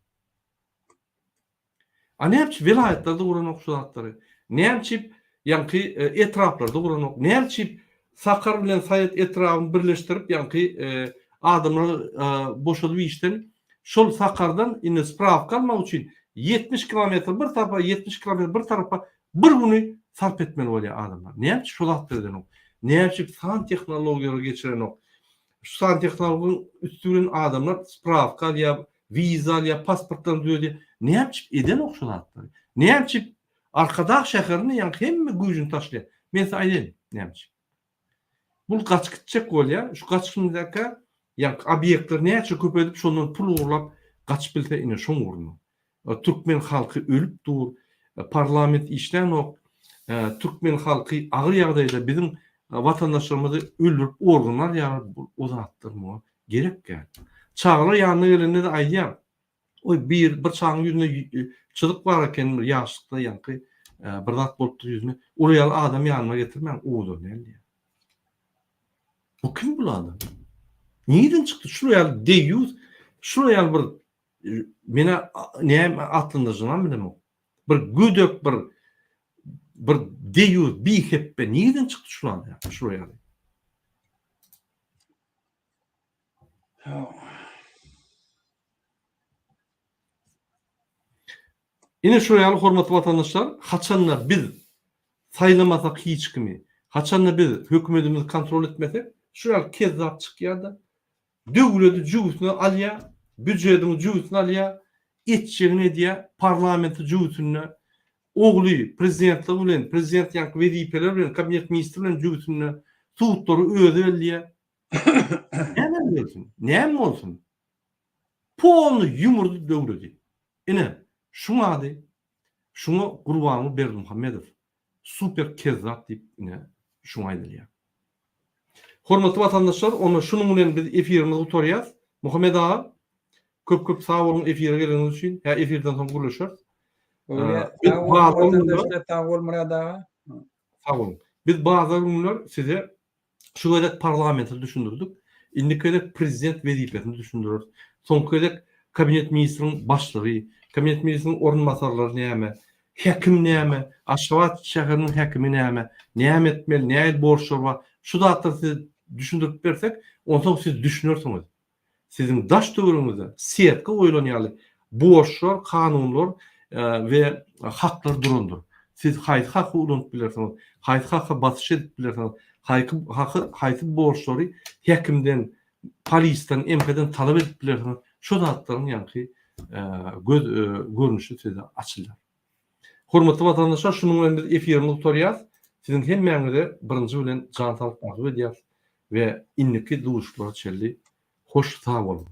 A näme üçin welaýatlarda guranok şu zatlary? Näme üçin ýaňky etraplarda guranok? Näme üçin Sakar bilen Saýat etrabyny birleşdirip ýaňky adamlary boşadyp işden şol Sakardan indi sprawka almak üçin 70 kilometr bir tarapa 70 kilometr bir tarapa bir güni sarp etmeli bolýar adamlar. Näme üçin şu zatlary edenok? Näme üçin san tehnologiýalary geçirenok? Şu san tehnologiýanyň üsti bilen adamlar sprawka alýar, wiza alýar, pasportlaryny düzedýär. Näme üçin edenok şu zatlary? Näme üçin Arkadag şäherine ýaňky hemme güýjüni taşlaýar? Men size aýdaýyn näme üçin. Bul gaçyp gitjek bolýar. Şu gaçyşyndaka ýaňky obýektleri näçe köpeldip şondan pul ogurlap gaçyp bilse ine şoň ugruna. Türkmen halky ölüp dur. Parlament işlänok. Türkmen halky agyr ýagdaýda biziň watandaşlarymyzy öldürip organa alýarlar. Bu o zatlar muňa gerek däl. Çagalar ýanyna gelende-de aýdýar. Oý bir bir çagaň ýüzünde çyzyk bar eken bir ýaşlykda ýaňky bir zat bolupdyr ýüzüne. Ol ýaly adam ýanyma getirmäň owadan däl diýýär. Bu kim bul adam? Nireden çykdy şul ýaly deýýus, şul ýaly bir menä näme atlandyrjagynam bilemok. Bir gödek bir bir deýýus bihepbe nireden çykdy şul adam şul ýaly? Ine şular ýaly hormatly watandaşlar, haçanda biz saýlamasak hiç kimi, haçanda biz hökümetimizi kontrol etmesek, şu ýaly kezzap çykýar-da, döwledi jübüsine alýar, býujediň jübüsine alýar, etjegini edýär, parlamenti jübüsinde, ogly prezidentligi bilen, prezident ýaňky wezipeler bilen, kabinet ministri bilen jübüsinde, sudlary özi belleýär. Näme bolsun? Näme bolsun? Polny ýumurdy döwledi. Ine, şuň ady, şuňa Gurbanguly Berdimuhamedow super kezzap diýip ine şuňa aýdylýar. Hormatly watandaşlar, onda şunuň bilen biz efirimizi gutarýas. Muhammet aga, köp köp sag boluň efire geleniňiz üçin. Hä efirden soň gürleşeris. Sag boluň watandaşlar, sag bol Myrat aga. Sag boluň. Biz bazar günler size Şu gezek parlamenti düşündirdik. Indiki gezek prezident wezipesini düşündireris. Soňky gezek kabinet ministriň başlygy, kabinet ministriniň orunbasarlary näme, häkim näme, Aşgabat şäheriniň häkimi näme, näme etmeli, nähili borçlary bar, şu zatlary size düşündirip bersek, onsoň siz düşünersiňiz. Siziň daş-töweregiňizde setka goýlan ýaly borçlar, kanunlar we haklar durandyr. Siz haýsy haky ulanyp bilersiňiz, haýsy haka basyş edip bilersiňiz, haýky haky haýsy borçlary häkimden, polisden, MH-den talap edip bilersiňiz, şo zatlaryň ýaňky göz görnüşi size açylýar. Hormatly watandaşlar, şunuň bilen biz efirimizi gutarýas. Siziň hemmäňize birinji bilen jan saglyk arzuw edýäs we indiki duşuşyklara çenli hoş sag boluň.